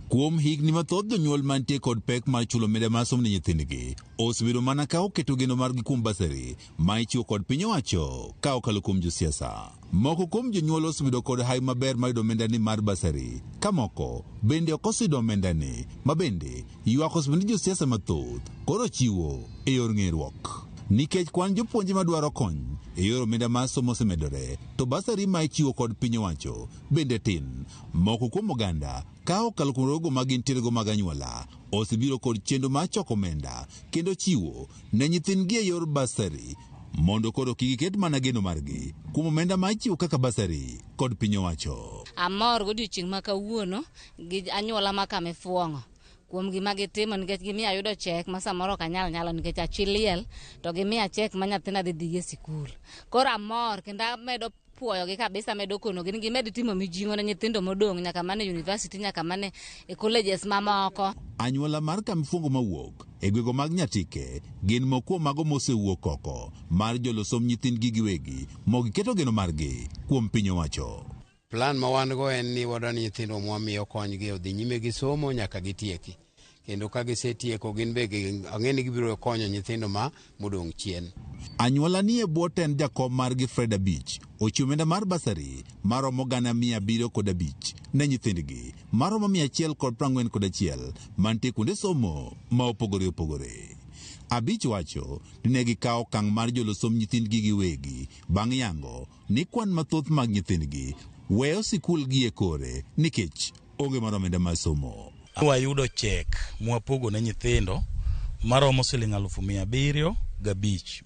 S7: Kuom higni mathoth jonyuol mantie kod pek mar chulo omenda mar somo ne nyithindgi osebedo mana ka oketo geno margi kuom basari ma ichiwo kod piny owacho ka okalo kuom josiasa. Moko kuom jonyuol osebedo kod hawi maber mar yudo omenda ni mar basari, ka moko bende ok oseyudo omenda ni, ma bende ywak osebedo ni josiasa mathoth koro chiwo e yor ng'eruok. Nikech kwan jopuonje madwaro kony e yor omenda mar somo osemedore, to basari ma ichiwo kod piny owacho bende tin. Moko kuom oganda ka okalo kuom rogo ma gintierego mag anyuola osebiro kod chenro mar choko omenda kendo chiwo ne nyithindgi e yor basari mondo koro kik giket mana geno margi kuom omenda ma ichiwo kaka basari kod piny owacho.
S26: Amor godiochieng' ma kawuono gi anyuola ma kamifuong'o kuom gima gitimo nikech gimiyo ayudo chek ma samoro ok anyal nyalo nikech achi liel to gimiya chek ma nyathina dhi dhiye sikul. Koro amor kendo amedo puoyogi kabisa, amedo konogi ni gimed timo mijing'o ne nyithindo modong' nyaka mane university nyaka mane e colleges mamoko.
S7: Anyuola mar kamifuong'o mawuok e gwenge mag Nyatike gin moko kuom mago mosewuok oko mar jolo somb nyithindgi giwegi mok giketo geno margi kuom piny owacho.
S27: Plan ma wan go en ni wadwa ni nyithindo mwamiyo konygi odhi nyime gi somo nyaka gitieki. Kendo ka gisetieko gin be ang'e ni gibiro konyo nyithindo ma modong' chien.
S7: Anyuola ni e bwo tend jakom margi Fred Abich ochiwo omenda mar basari maromo 705,000 ne nyithindgi maromo 141 mantie kuonde somo ma opogore opogore. Abich wacho ni ne gikawo okang' mar jolo somb nyithindgi giwegi bang' yango ni kwan mathoth mag nyithindgi weyo sikul gi e kore nikech onge mar omenda mar somo.
S4: Wayudo chek mwapogo ne nyithindo maromo siling 705,000.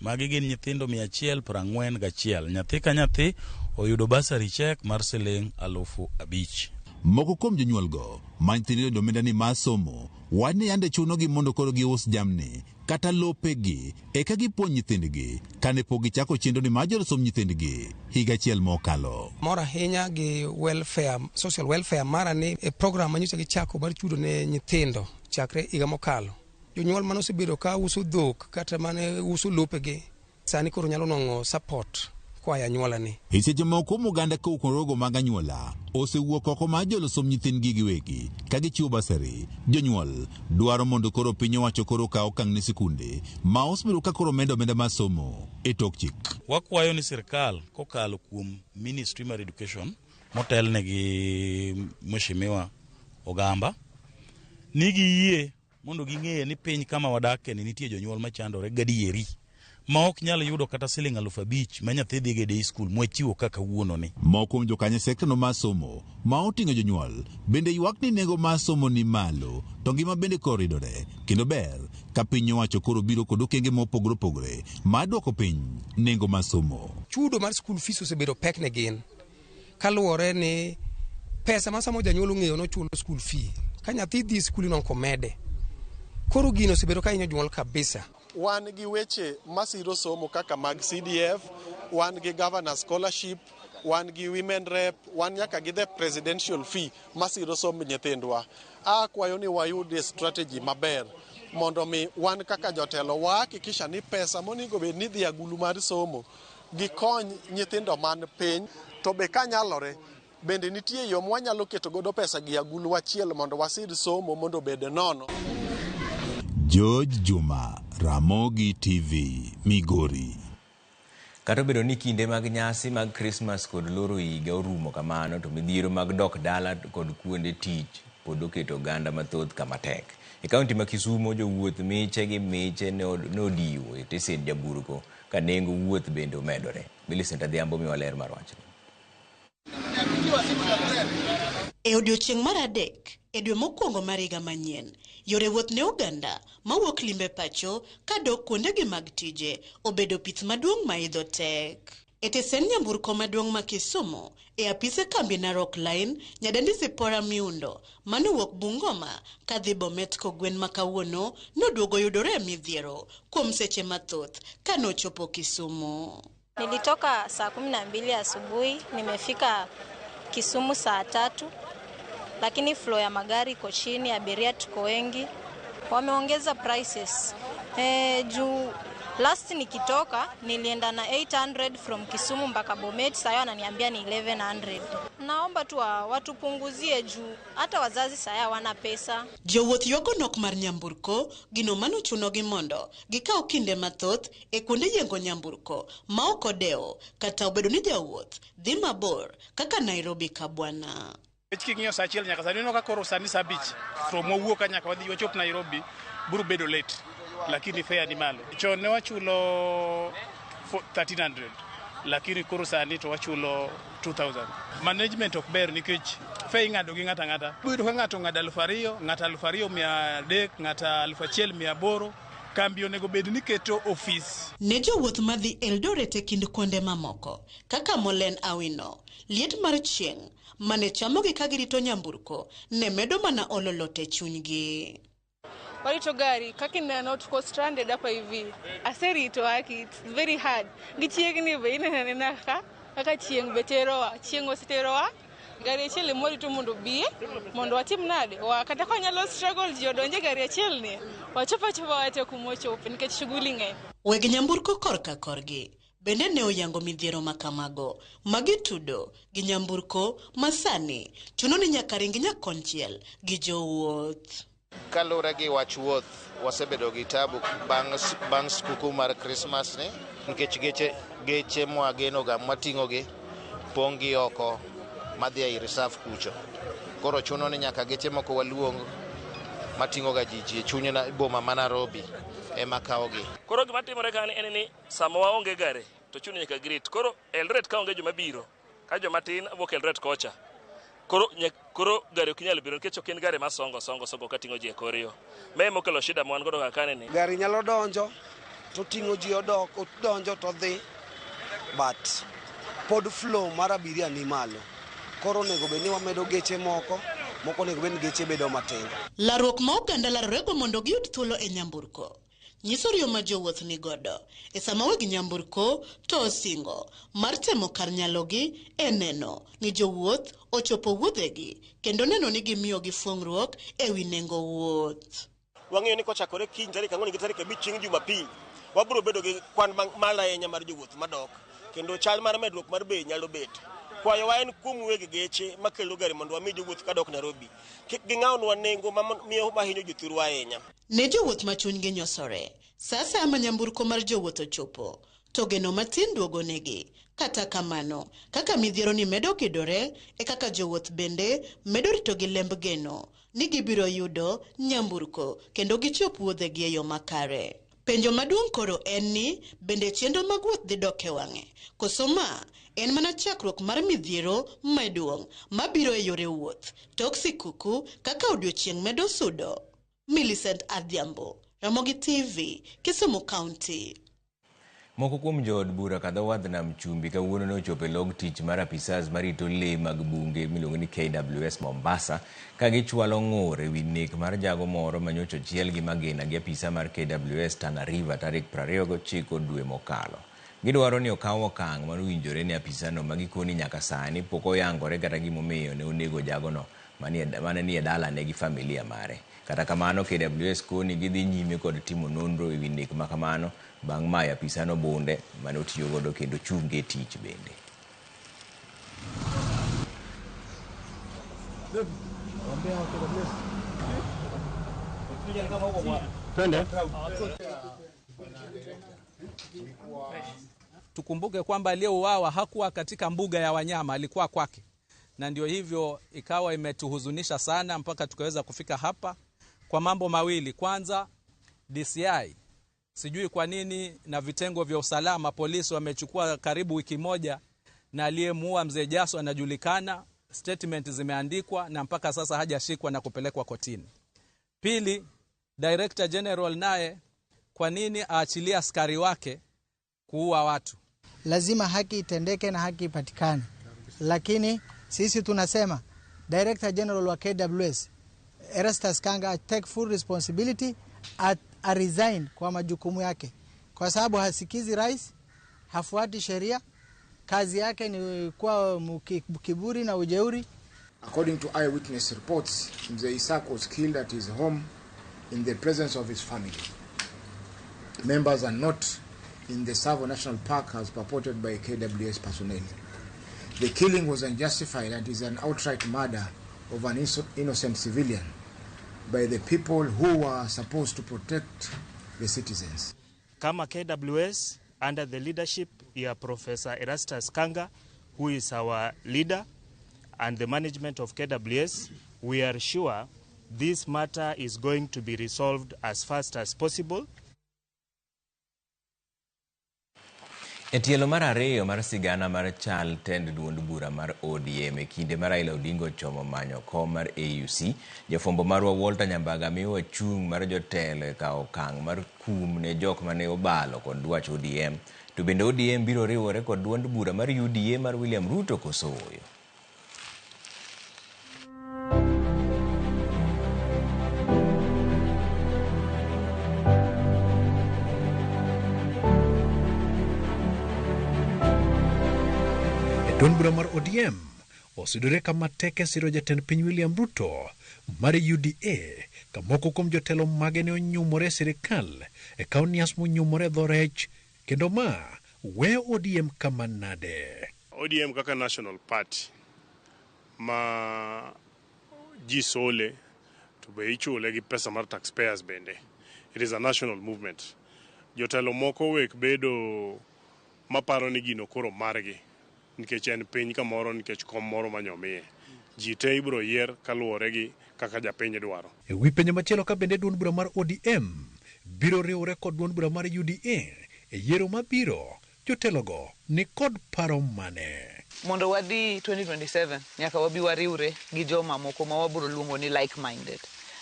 S4: Magi gin nyithindo 141. Nyathi ka nyathi oyudo bursary check mar siling 5,000.
S7: Moko kuom jonyuolgo ma nyithindgi oyudo omenda ni mar somo wach ni yande chunogi mondo koro gius jamni kata lopegi eka gipuonj nyithindgi kane pok gichako chenro ni mar jolo somb nyithindgi higa achiel mokalo.
S8: Mor ahinya gi welfare, social welfare mara ni e program manyocha gichako mar chudo ne nyithindo chakre higa mokalo. Jonyuol mane osebedo ka uso dhok kata mane uso lopegi sani koro nyalo nwang'o support koa e anyuola ni.
S7: E seche moko kuom oganda kowuok rogo mag anyuola osewuok oko mar jolo somb nyithindgi giwegi ka gichiwo basari. Jonyuol dwaro mondo koro piny owacho koro okaw okang' ne sikunde ma osebedo ka koro medo omenda mar somo e tok chik.
S4: Wakwayo ni sirkal kokalo kuom Ministry mar Education motelne gi Mheshimiwa Ogamba ni giyie mondo ging'e ni piny kama wadakie ni nitie jonyuol machandore gadieri ma ok nyal yudo kata siling 5,000 ma nyathi dhi go e day school mwachiwo kaka wuono ni.
S7: Moko kuom jokanyo sekta no mar somo ma oting'o jonyuol bende ywak ni nengo mar somo ni malo to ngima bende koro ridore kendo ber ka piny owacho koro biro kod okenge mopogore opogore mar duoko piny nengo mar somo.
S8: Chudo mar school fees osebedo pek ne gin kaluwore ni pesa ma samo janyuol ong'eyo nochulo school fee ka nyathi dhi skul inwang'o komede. Koro gino osebedo ka hinyo jonyuol kabisa.
S9: Wan gi weche masiro somo kaka mag CDF, wan gi governor scholarship, wan gi women rep, wan nyaka gi the presidential fee masiro somb nyithindwa. Akwayo ni wayud strategy maber mondo mi wan kaka jotelo wahakikisha ni pesa monego bed ni dhi agulu mar somo gikony nyithindo man piny, to be kanyalore bende nitie yo mwanyalo keto godo pesa gi agulu achiel mondo wasir somo mondo obed nono.
S7: George Juma, Ramogi TV, Migori.
S1: Kata obedo ni kinde mag nyasi mag Krismas kod loro higa orumo kamano, to midhiero mag dok dala kod kuonde tich pod oketo oganda mathoth kama tek. E kaunti ma Kisumo, jowuoth miche gi miche ne odiwo e tesend nyamburko ka nengo wuoth bende omedore. Millicent Adhiambo miwa ler mar wachni.
S10: E odiochieng' mar adek e dwe mokwongo mar higa manyien, yore wuoth ne oganda mawuok limbe pacho kadok kuondegi mag tije obedo pith maduong' maidho tek. E tesend nyamburko maduong' ma Kisumu, e apise kambi Narok Line, nyadendi Zipporah Miundo manowuok Bungoma kadhi Bomet kogwen ma kawuono noduogo yudore e midhiero kuom seche mathoth kanochopo Kisumu.
S11: Nilitoka saa 12 asubuhi, nimefika Kisumu saa 3, lakini flow ya magari iko chini, abiria tuko wengi. Wameongeza prices. Juu last nikitoka nilienda na 800 from Kisumu mpaka Bomet, sasa wananiambia ni 1100. Naomba tu watupunguzie juu hata wazazi sasa wana pesa.
S10: Jowuoth ywago nok mar nyamburko, gino manochunogi mondo gikaw kinde mathoth e kuonde yiengo nyamburko ma ok odewo kata obedo ni jawuoth dhi mabor kaka Nairobi Kabwana.
S13: King'iyo saa 1 nyaka sani, ineno ka koro sani saa 5 from wawuok ka nyaka wadhi wachop Nairobi biro bedo late, lakini fare ni malo. Chon ne wachulo 1300 lakini koro sani to wachulo 2000. Management ok ber nikech fare ing'ado gi ng'ato ang'ata. Iyudo ka ng'ato ong'ado 2000, ng'ato 2300, ng'ato 1800. Kambi onego bed ni keto ofis.
S10: Ne jowuoth madhi Eldoret e kind kuonde mamoko kaka Molen Awino, liet mar chieng' mane chamogi ka girito nyamburko ne medo mana olo lot e chunygi.
S14: Warito gari kaka ineno tuko stranded hapa hivi. Aserito haki, it's very hard. Gichiegni be ineno anena ka kaka chieng' be terowa, chieng' oseterowa. Gari achiel ema warito mondo obi mondo watim nade? Wa kata ka wanyalo struggle ji odonje gari achiel ni, wachop achopa wate kuma ochope nikech shughuli ng'eny.
S10: Weg nyamburko korka korgi bende ne oyango midhiero makamago magitudo gi nyamburko masani chuno ni nyaka ring nyakonchiel gi jowuoth.
S15: Kaluwore gi wach wuoth, wasebedo gi tabu bang' skuku mar Krismas ni nikech geche mwagenoga mwating'ogi pong' gi oko madhi ei reserve kucho. Koro chuno ni nyaka geche moko waluong mating'oga ji e chuny boma ma Nairobi ema kawogi.
S16: Koro gima timore ka en ni sama waonge gari to chuno nyaka girit. Koro Eldoret ka onge joma biro, ka joma tin wuok Eldoret kocha. Koro gari ok nyal biro nikech ok en gari ma songo kating'o ji e kor yo. Ma ema okelo shida ma wan godo kaka ni.
S17: Gari nyalo donjo to ting'o ji odok, odonjo to dhi, but pod flow mar abiria ni malo. Koro onego bed ni wamedo geche moko onego bed ni geche bedo matin.
S10: Larruok ma oganda larorego mondo giyud thuolo e nyamburko nyiso riyo ma jowuoth ni godo e sama weg nyamburko to osingo mar temo kar nyalogi e neno ni jowuoth ochopo wuodhegi kendo neno ni gimiyogi fuong'ruok e wi nengo wuoth.
S18: Wang'eyo ni kochakore kiny tarik 4 gi tarik 5 chieng' Jumapil wabiro bedo gi kwan malo ahinya mar jowuoth madok kendo chal mar medruok mar bei nyalo bet. Kwayowa en kuom weg geche makelo gari mondo wami jowuoth kadok Nairobi kik ging'awnwa nengo mamiyo mahinyo jothurwa ahinya.
S10: Ne jowuoth ma chunygi nyosore, sa asaya ma nyamburko mar jowuoth ochopo, to geno matin duogo negi. Kata kamano, kaka midhiero ni medo gidore, e kaka jowuoth bende medo rito gi lemb geno ni gibiro yudo nyamburko kendo gichop wuodhegi e yo makare. Penjo maduong' koro en ni bende chenro mag wuoth dhi dok e wang'e, koso ma en mana chakruok mar midhiero maduong' mabiro e yore wuoth tok sikuku kaka odiochieng' medo sudo. Millicent Adhiambo, Ramogi TV, Kisumu County.
S1: Moko kuom jood bura kadho wadh nam chumbi kawuono ne ochopo e log tich mar apisas marito lee mag bunge miluongo ni KWS Mombasa ka gichwalo ng'ur ewi nek mar jago moro manyocha ochiel gi magina gi apisa mar KWS Tana River tarik 29 dwe mokalo. Gidwaro ni okaw okang' mar owinjore ne apisano ma gikoni nyaka sani pok oyangore kata gimomiyo ne onego jagono mane nie dalane gi familia mare. Kata kamano KWS koni gidhi nyime kod timo nonro ewi nek ma kamano bang' mayo apisano bunde mane otiyo godo kendo chunge tich bende.
S20: Tukumbuke kwamba aliyeuawa hakuwa katika mbuga ya wanyama, alikuwa kwake. Na ndio hivyo ikawa imetuhuzunisha sana mpaka tukaweza kufika hapa kwa mambo mawili. Kwanza, DCI sijui kwa nini na vitengo vya usalama polisi wamechukua karibu wiki moja na aliyemuua mzee Jaso anajulikana, statement zimeandikwa na mpaka sasa hajashikwa na kupelekwa kotini. Pili, Director General naye kwa nini aachilie askari wake kuua watu?
S21: Lazima haki itendeke na haki ipatikane. Lakini sisi tunasema Director General wa KWS Erastus Kanga take full responsibility at a resign kwa majukumu yake, kwa sababu hasikizi rais, hafuati sheria, kazi yake ni kuwa kiburi na ujeuri.
S22: According to eyewitness reports, Mzee Isaac was killed at his home in the presence of his family. Members are not in the Tsavo National Park as purported by KWS personnel. The killing was unjustified and is an outright murder of an innocent civilian by the people who were supposed to protect the citizens.
S28: Kama KWS, under the leadership ya Professor Erastus Kanga, who is our leader, and the management of KWS, we are sure this matter is going to be resolved as fast as possible.
S1: E tielo mar ariyo mar sigana mar chal tend duond bura mar ODM e kinde ma Raila Odinga ochomo manyo kom mar AUC, jafwambo marwa Walter Nyambaga miyo chung' mar jotelo e kawo okang' mar kum ne jok mane obalo kod dwach ODM. To bende ODM biro riwore kod duond bura mar UDA mar William Ruto koso ooyo?
S29: Duond bura mar ODM osudore kama tek e siro jatend piny William Ruto mar UDA ka moko kuom jotelo mage ne onyumore e sirikal e kaw nias monyumore dho rech kendo ma weyo ODM kama nade.
S30: ODM kaka national party ma ji sole to
S2: to be ichule gi pesa mar taxpayers bende. It is a national movement. Jotelo moko wek bedo maparo ni gino koro margi nikech en piny kamoro nikech kom moro manyomiye. Ji te ibiro yier kaluwore gi kaka japiny dwaro.
S29: E wi penjo machielo ka bende duond bura mar ODM biro riwore kod duond bura mar UDA e yiero mabiro, jotelogo ni kod paro mane?
S3: Mondo wadhi 2027 nyaka wabi wariwre gi joma moko ma wabiro luongo ni like minded.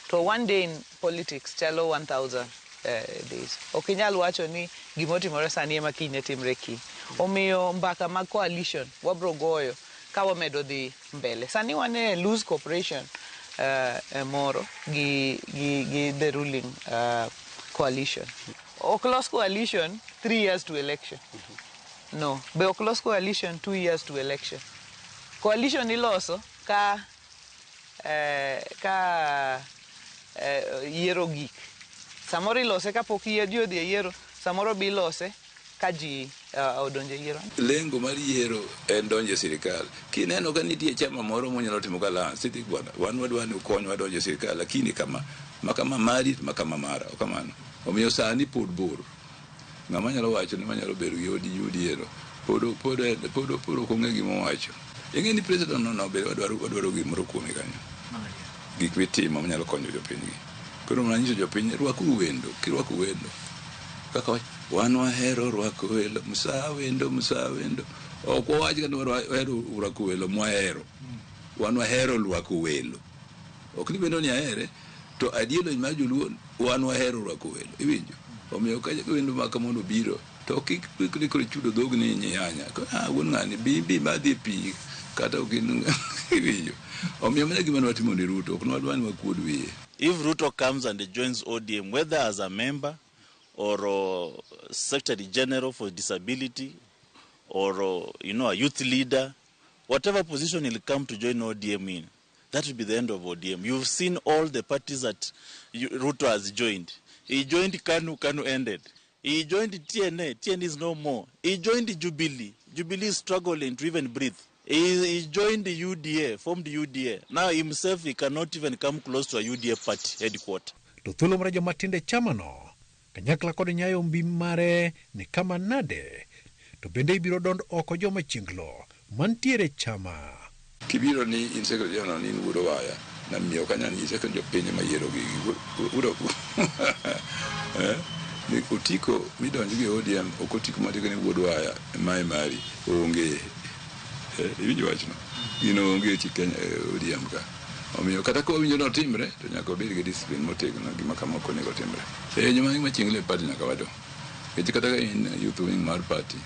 S3: To one day in politics chalo 1000 days. Ok inyal wacho ni gimotimore sani ema kiny ne timre kiny. Omiyo mbaka mag coalition wabiro goyo ka wamedo dhi mbele. Sani wan e loose cooperation moro gi the ruling coalition. Ok los coalition 3 years to election. No, be ok los coalition 2 years to election. Coalition iloso ka yiero gik. Samoro ilose kapok ji odhi e yiero, samoro be ilose ka ji odonjo e yiero.
S5: Lengo mar yiero en donjo e sirikal. Kineno ka nitie chama moro monyalo timo alliance, tidhi bwana, wan wadwa ni ukonywa donjo e sirikal, lakini kama, ma kama mari to ma kama mara, ok kamano. Omiyo sani pod bor. Ng'ama nyalo wacho ni manyalo bedo gi UDA no, pod ok ong'e gima owacho. Ing'e ni president no be wadwaro gimoro kuome kanyo. Gik mitimo manyalo konyo jopiny gi. Koro mana nyiso jopiny, rwakuru wendo, kirwako wendo. Kaka wach, wan wahero rwako welo, msa wendo, msa wendo. Ok wawach kata wahero rwako welo mwahero. Wan wahero rwako welo. Ok ni wendo ni ahere, to ideology mar joluo wan wahero rwako welo. Iwinjo? Omiyo ka wendo ma kamano obiro, to kik kik koro ichudo dhogni nyanya. Ah, wuon ng'ani bi madhi e pi kata ok in iwinjo. Omiyo mano e gima ne watimo ne Ruto, ok ne wadwa ni wakuod wiye.
S4: If Ruto comes and joins ODM, whether as a member or Secretary General for Disability or a youth leader, whatever position he'll come to join ODM in, that will be the end of ODM. You've seen all the parties that Ruto has joined. He joined KANU, KANU ended. He joined TNA, TNA is no more. He joined Jubilee, Jubilee is struggling to even breathe. He joined the UDA, formed the UDA. Now himself, he cannot even come close to a UDA party headquarters.
S29: To thuolo mar joma tindo e chamano kanyakla kod nyayo mbi mare ni kama nade to bende ibiro dond oko joma chienglo mantiere e chama.
S5: Kibiro ni in secretary general ni in wuod Owaya, na miyo ok anyal nyise ka jopiny ema yiero gigi. Wuod eh? Ni otiko midonjo gi ODM ok otiko mandiko ni wuod Waya mae mari onge. Eh, iwinjo wachno? Gino onge e chik Kenya ODM ka. Omiyo kata ka wawinjo ni otimre to nyaka wabed gi discipline motegno gima kama ok onego timre. Eh, joma machiegni e party nyaka wado. Nikech kata ka in youth wing mar party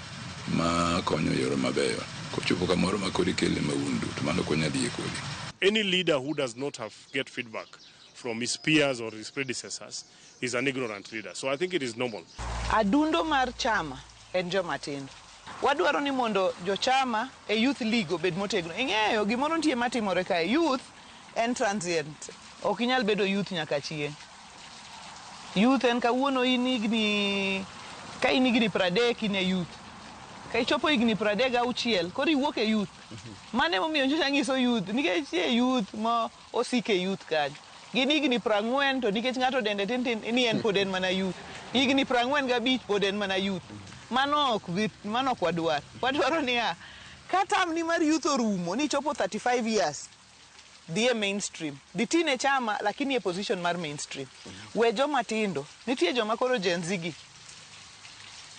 S5: ma konyo e yore mabeyo, kochopo kamoro ma koro ikele maundu to mano ok wanyal yie kodi.
S2: Any leader who does not have get feedback from his peers or his predecessors is an ignorant leader. So I think it is normal.
S3: Adundo mar chama en joma tindo. Wadwaro ni mondo jochama e youth league obed motegno. Ing'eyo gimoro nitie matimore kae. Youth en transient. Ok inyal bedo youth nyaka chieng'. Youth en kawuono in higni ka in higni 30 in e youth. Ka ichopo higni 36 koro iwuok e youth. Mano emomiyo nyocha anyiso youth nikech nitie youth ma osiko e youth kanyo. Gin higni 40 to nikech ng'ato dende tin tin ni en pod en mana youth. Higni 45 pod en mana youth. Mano ok dhi, mano ok wadwar. Wadwaro niya, ka term ni mar youth orumo ni ichopo 35 years, dhi e mainstream. Dhi ti ne chama lakini e position mar mainstream. We joma tindo, nitie joma koro Gen Z gi.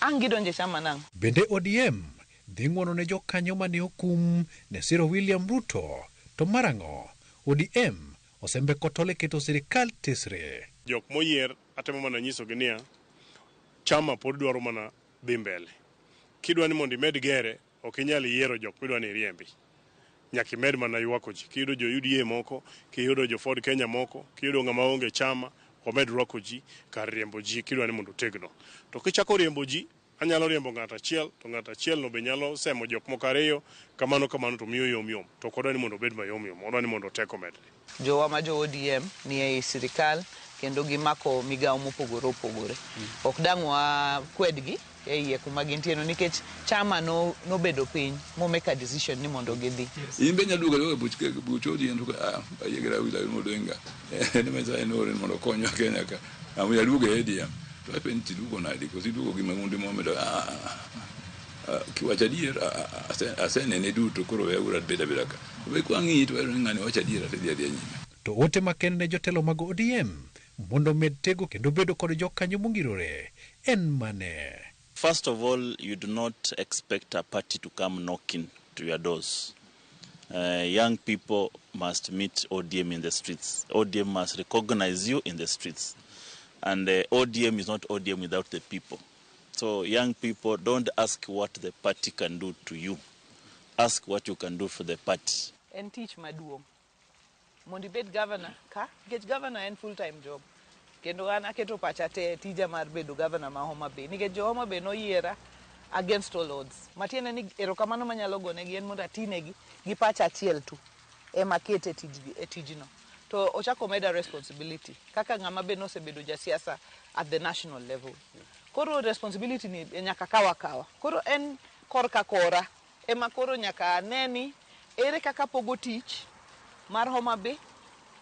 S3: Ang' gidonjo e chama nang'o?
S29: Bende ODM dhi ng'uono ne jokanyo mane okum ne siro William Ruto to marang'o ODM osembeko tol e keto sirikal tesre.
S2: Jok moyier atemo mana nyisogi niya, chama pod dwaro mana dhi mbele. Kidwa ni mondo imed gere, ok inyal yiero jok midwa ni iriembi. Nyaka imed mana ywako ji. Kiyudo jo UDA moko, kiyudo jo Ford Kenya moko, kiyudo ng'ama onge chama, wamed rwako ji kar riembo ji kidwa ni mondo otegno. To kichako riembo ji, anyalo riembo ng'ato achiel, to ng'ato achiel no be nyalo semo jok moko ariyo, kamano kamano to miyo yom yom. To ok wadwa ni mondo obed mayom yom, wadwa ni mondo teko medre.
S3: Jowa ma jo ODM ni ei sirikal kendo gimako migawo mopogore opogore. Ok dang' wakwedgi. e iye kuma gintie no nikech chama no nobedo piny mo make a decision ni mondo gidhi.
S5: In be nyaduogo aduoga buch buch ODM to ah ayie gi Raila Odinga. En ema Nyasaye noore mondo okonywa Kenya ka. Amuya aduogo e ODM. To apenji tiduogo nade koso iduogo gi maundu momedo kiwacho adier asenene duto koro weuru abed abeda ka. We kwang'iyi to wayudo ni ng'ani wacho adier to idhi adhiya nyime.
S29: To ote makende ne jotelo mag ODM mondo omed tego kendo bedo kod jokanyo mongirore en mane?
S6: First of all, you do not expect a party to come knocking to your doors. Young people must meet ODM in the streets. ODM must recognize you in the streets. And ODM is not ODM without the people. So young people, don't ask what the party can do to you. Ask what you can do for the party.
S3: En tich maduong'. Mondo ibed governor ka, nikech governor en full time job. Kendo an aketo pacha te e tija mar bedo governor ma Homa Bay. Nikech jo Homa Bay noyiera against all odds. Matiende ni erokamano manyalo gonegi en mondo atinegi gi pacha achiel tu ema akete e tijgi, e tijno. To ochako omeda responsibility kaka ng'ama be nosebedo jasiasa at the national level. Koro responsibility ni nyaka kaw akawa. Koro en korka kora ema koro nyaka ane ni ere kaka pogo tich mar Homa Bay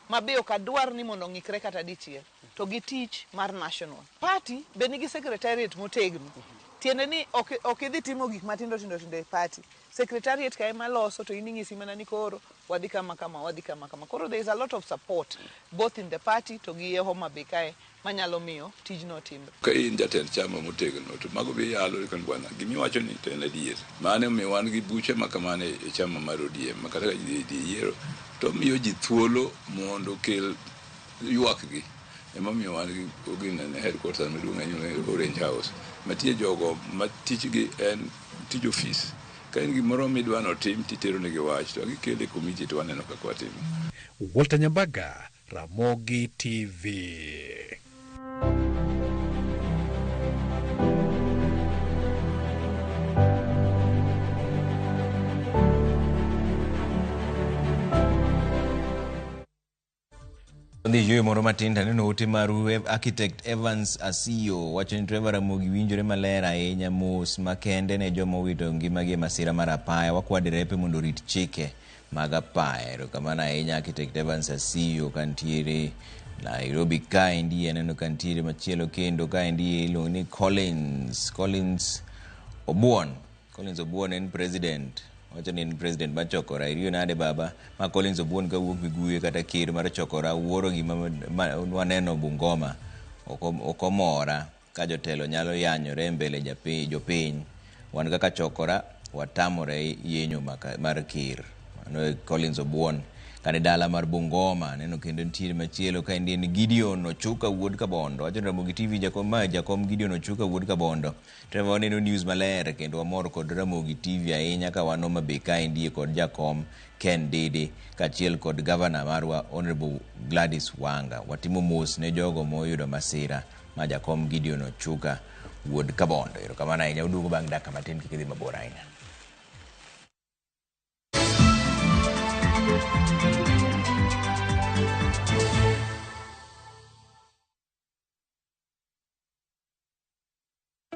S3: ma be ok adwar ni mondo ong'ikre kata dichiel to gi tich mar national. Party be nigi secretariat motegno. Tiende ni ok idhi timo gik matindo tindo tindo e party. Secretariat ka ema loso to in ing'isi mana ni koro wadhi kama kama, wadhi kama kama. Koro there is a lot of support both in the party to gi e Homa Bay kae manyalo miyo tijno timre.
S5: Ka in jatend chama motegno to mago be iyalo ni bwana gimiwacho ni to en adier. Mano emomiyo wan gi buche ma kamano e chama mar ODM ma kata ka ji dhi yiero to miyo ji thuolo mondo okel ywakgi. Emomiyo wan gi ginene headquarters maduong' ahinya Orange House matie jogo ma tichgi en tij ofis. Ka en gimoro midwa notim titero negi wach to gikele e committee to waneno kaka watimo.
S29: Walter Nyambaga, Ramogi TV.
S1: Dhi yueyo moro matin to aneno ote maru. Architect Evans Asiyo wacho ni Trevor Ramogi winjore maler ahinya mos makende ne joma owito ngimagi e masira mar apaya. Wakwa derepe mondo orit chike mag apaya. Erokamano ahinya Architect Evans Asiyo kantiere Nairobi kaendi. Aneno kantiere machielo kendo kaendi iluongo ni Collins Obuon. Collins Obuon en president. Wacho ni en president mar Chokora. Iriyo nade baba? Ma Collins Obuon kawuok Miguye kata ker mar Chokora wuoro gima waneno Bungoma. Ok omora ka jotelo nyalo yanyore e mbele jopiny. Wan kaka Chokora watamore yenyo mar ker. Mano Collins Obuon. Kane dala mar Bungoma neno kendo nitiere machielo ka en Gideon Ochuka wuod Kabondo. Wacho ni Ramogi TV jakom Gideon Ochuka wuod Kabondo. Trevor waneno news maler kendo wamor kod Ramogi TV ahinya ka wan Homa Bay kaendi kod jakom Ken Dede kaachiel kod gavana marwa Honorable Gladys Wanga. Watimo mos ne jogo moyudo masira ma jakom Gideon Ochuka wuod Kabondo. Erokamano ahinya. Uduogo bang' dakika matin kik idhi mabor ahinya.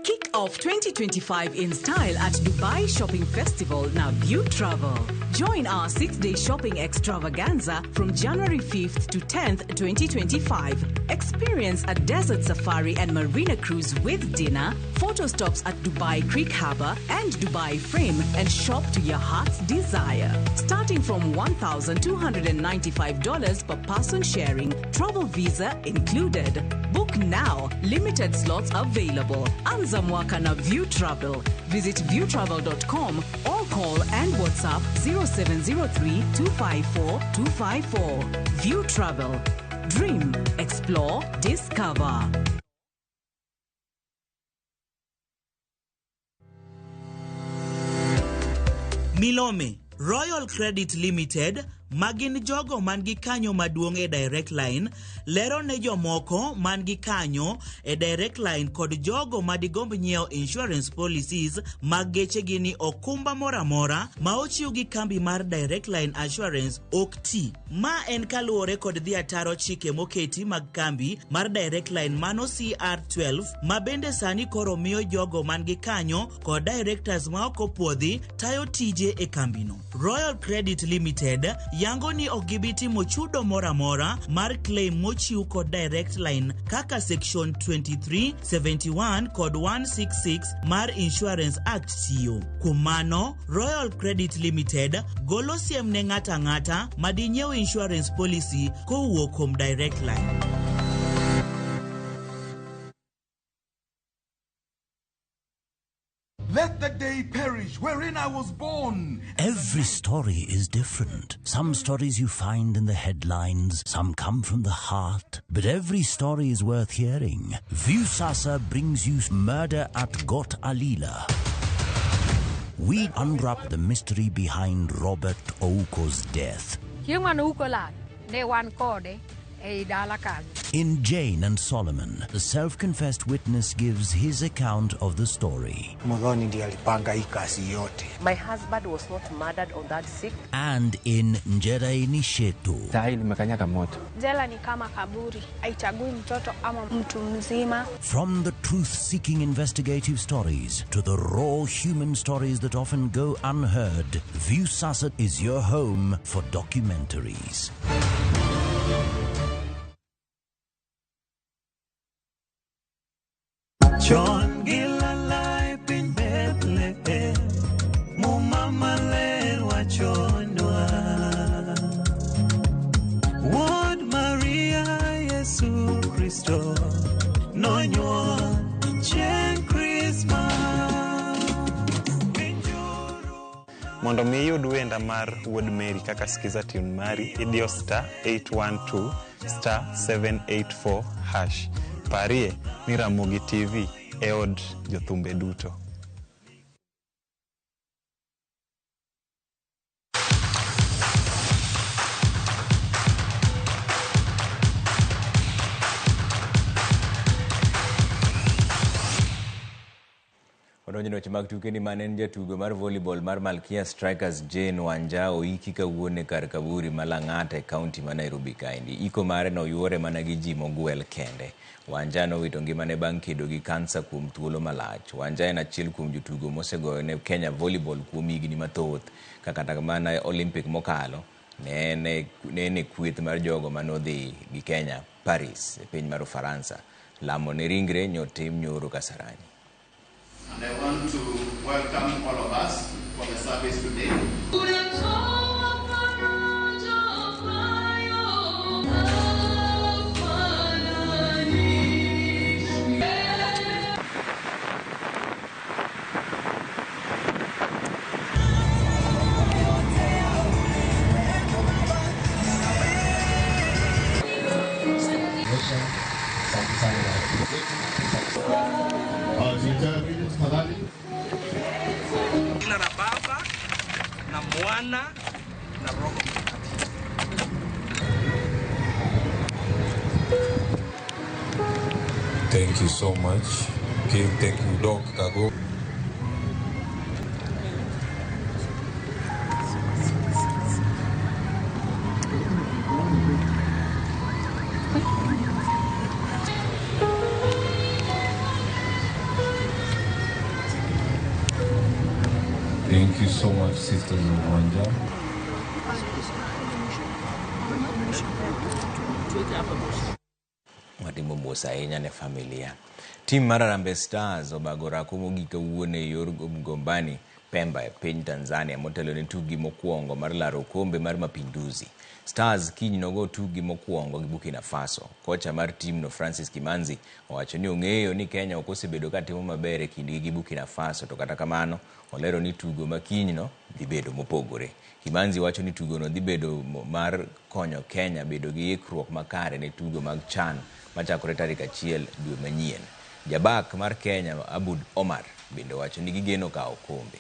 S8: Kick off 2025 in style at Dubai Shopping Festival na View Travel. Join our 6-day shopping extravaganza from January 5th to 10th, 2025. Experience a desert safari and marina cruise with dinner, photo stops at Dubai Creek Harbour and Dubai Frame, and shop to your heart's desire. Starting from $1,295 per person sharing, travel visa included. Book now. Limited slots available. Anza mwaka na View Travel. Visit viewtravel.com or call and WhatsApp 0703 254 254. View Travel. Dream, explore, discover.
S12: Milome, Royal Credit Limited,
S7: Ma gin jogo man gi kanyo maduong' e Direct Line, lero ne jomoko man gi kanyo e Direct Line kod jogo ma digomb nyiewo insurance policies mag gechegi ni okumba moro amora ma ochiw gi kambi mar Direct Line Assurance ok ti. Ma en kaluwore kod dhi ataro chike moketi mag kambi mar Direct Line mano CR12 ma bende sani koro miyo jogo man gi kanyo kod directors ma ok opuodhi tayo tije e kambino. Royal Credit Limited yango ni ok gibi timo chudo moro amora mar claim mochiw kod Direct Line kaka section 23, 71 kod 166 mar Insurance Act tiyo. Kuom mano, Royal Credit Limited golo siem ne ng'ato ang'ata ma dinyiew insurance policy kowuok kuom Direct Line.
S9: Let the day perish wherein I was born.
S12: Every story is different. Some stories you find in the headlines, some come from the heart, but every story is worth hearing. Viusasa brings you Murder at Got Alila. We unwrap the mystery behind Robert Ouko's death.
S19: Chieng' mane Ouko lal, ne wan kode ei dala kanyo.
S12: In Jane and Solomon, the self-confessed witness gives his account of the story.
S23: Muthoni ndiye alipanga hii kazi yote.
S24: My husband was not murdered on that 6th.
S12: And in Njeraini Shetu.
S25: Sahi limekanyaga moto.
S14: Jela ni kama kaburi, haichagui mtoto ama mtu mzima.
S12: From the truth-seeking investigative stories to the raw human stories that often go unheard, Viusasa is your home for documentaries.
S26: Chon gi lala e piny Bethlehem, Muma maler wachonwa. Wuod Maria Yesu Kristo nonyuol chieng' Krismas.
S27: Mondo mi iyud wenda mar Wuod Mary kaka Skiza tune mari, idiyo star 812 star 784 hash. Parie ni Ramogi TV e od jothumbe duto.
S1: Odonjo e weche mag tuke ni mane en jatugo mar volleyball mar Malkia Strikers Jane Wanja oiki kawuono e kar kaburi ma Lang'ata e kaunti ma Nairobi kaendi. Iko mare no yuore mana gi ji mogwel kende. Wanja nowito ngimane bang' kedo gi kansa kuom thuolo malach. Wanja en achiel kuom jotugo mosegoyo ne Kenya volleyball kuom higni mathoth. Ka kata mana Olympic mokalo ne en e kweth mar jogo manodhi gi Kenya Paris e piny mar Ufaransa. Lamo ne ringre nyotim nyoro Kasarani.
S30: And I want to welcome all of us for the service today.
S31: Jina la Baba na Mwana na Roho Mtakatifu.
S32: Thank you so much. Kim, thank you, Doc Kago. Thank you so much, Sisters of Wanja.
S1: Watimo mos ahinya ne familia. Tim mar Harambee Stars obago orako mogik kawuono e yor Mgombani Pemba e piny Tanzania motelo ne tukgi mokwongo mar laro okombe mar Mapinduzi. Stars kiny nogo tukgi mokwongo gi Burkina Faso. Kocha mar timno Francis Kimanzi owacho ni ong'eyo ni Kenya ok osebedo ka timo maber e kindgi gi Burkina Faso, to kata kamano olero ni tugo ma kinyno dhi bedo mopogore. Kimanzi wacho ni tugono dhi bedo mar konyo Kenya bedo gi ikruok makare ne tugo mag CHAN machakore tarik 1 dwe manyien. Jabak mar Kenya Abud Omar bende owacho ni gigeno kawo okombe.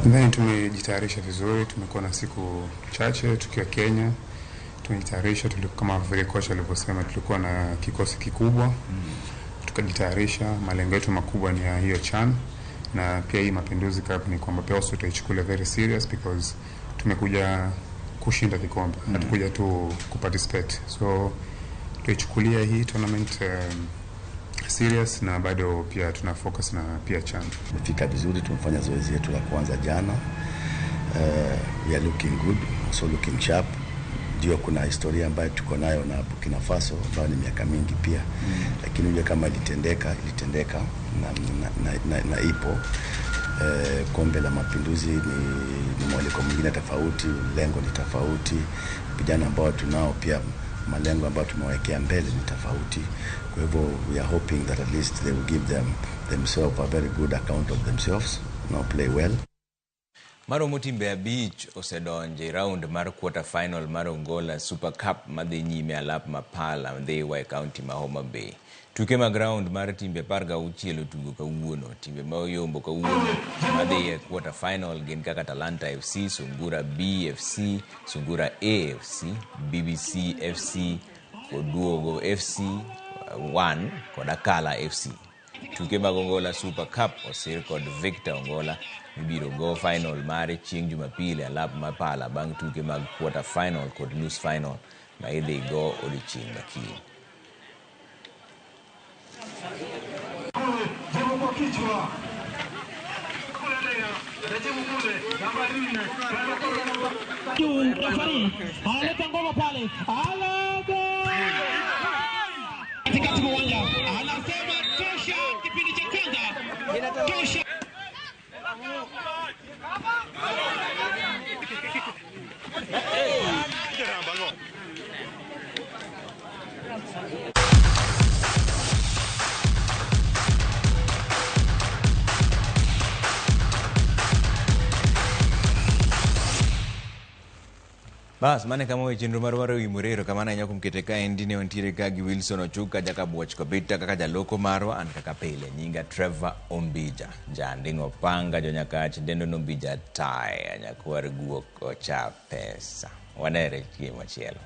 S10: Nadhani tumejitayarisha vizuri, tumekuwa na siku chache tukiwa Kenya, tumejitayarisha. Kama vile kocha alivyosema, tulikuwa na kikosi kikubwa, tukajitayarisha. Malengo yetu makubwa ni ya hiyo CHAN na pia hii Mapinduzi Cup ni kwamba pia also tutaichukulia very serious because tumekuja kushinda kikombe, hatukuja tu kuparticipate, so tuichukulia hii tournament serious na bado pia tuna focus na pia CHAN.
S11: Tumefika vizuri, tumefanya zoezi yetu la kwanza jana. We are looking good, also looking sharp. Ndio kuna historia ambayo tuko nayo na Burkina Faso ambayo ni miaka mingi pia, lakini ule kama ilitendeka na ipo. Kombe la Mapinduzi ni mwaliko mwingine tofauti, lengo ni tofauti, vijana ambao tunao pia malengo ambayo tumewekea mbele ni tofauti. Kwa hivyo we are hoping that at least they will give themselves a very good account of themselves, now play well.
S1: Maromo timbe 5 osedonje round mar quarter final mar Ongola Super Cup madhi nyime alap ma Pala Ndhiwa e kaunti ma Homa Bay. Tuke mag round mar timbe 16 otugo kawuono. Timbe ma oyombo kawuono madhi e quarter final gin kaka Talanta FC, Sungura BFC, Sungura AFC, BBC FC, Oduogo FC 1 kod Akala FC. Tuke mag Ongola Super Cup osir kod Victor Ongola mibiro go final mare chieng' Jumapil e alap ma Pala bang' tuke mag quarter final kod nus final ma idhi go odiechieng' ma kiny. Bas, mane kama weche chenro mar oimore erokamano ahinya kuom kete kaendi ne wantiere ka gi Wilson Ochuka Jakabuoch Kobita kaka jaloko marwa an kaka pile nyinga Trevor Ombija janding'o panga jonyakach dendo nombija taya nyakwar guok ocha pesa wanere chieng' machielo.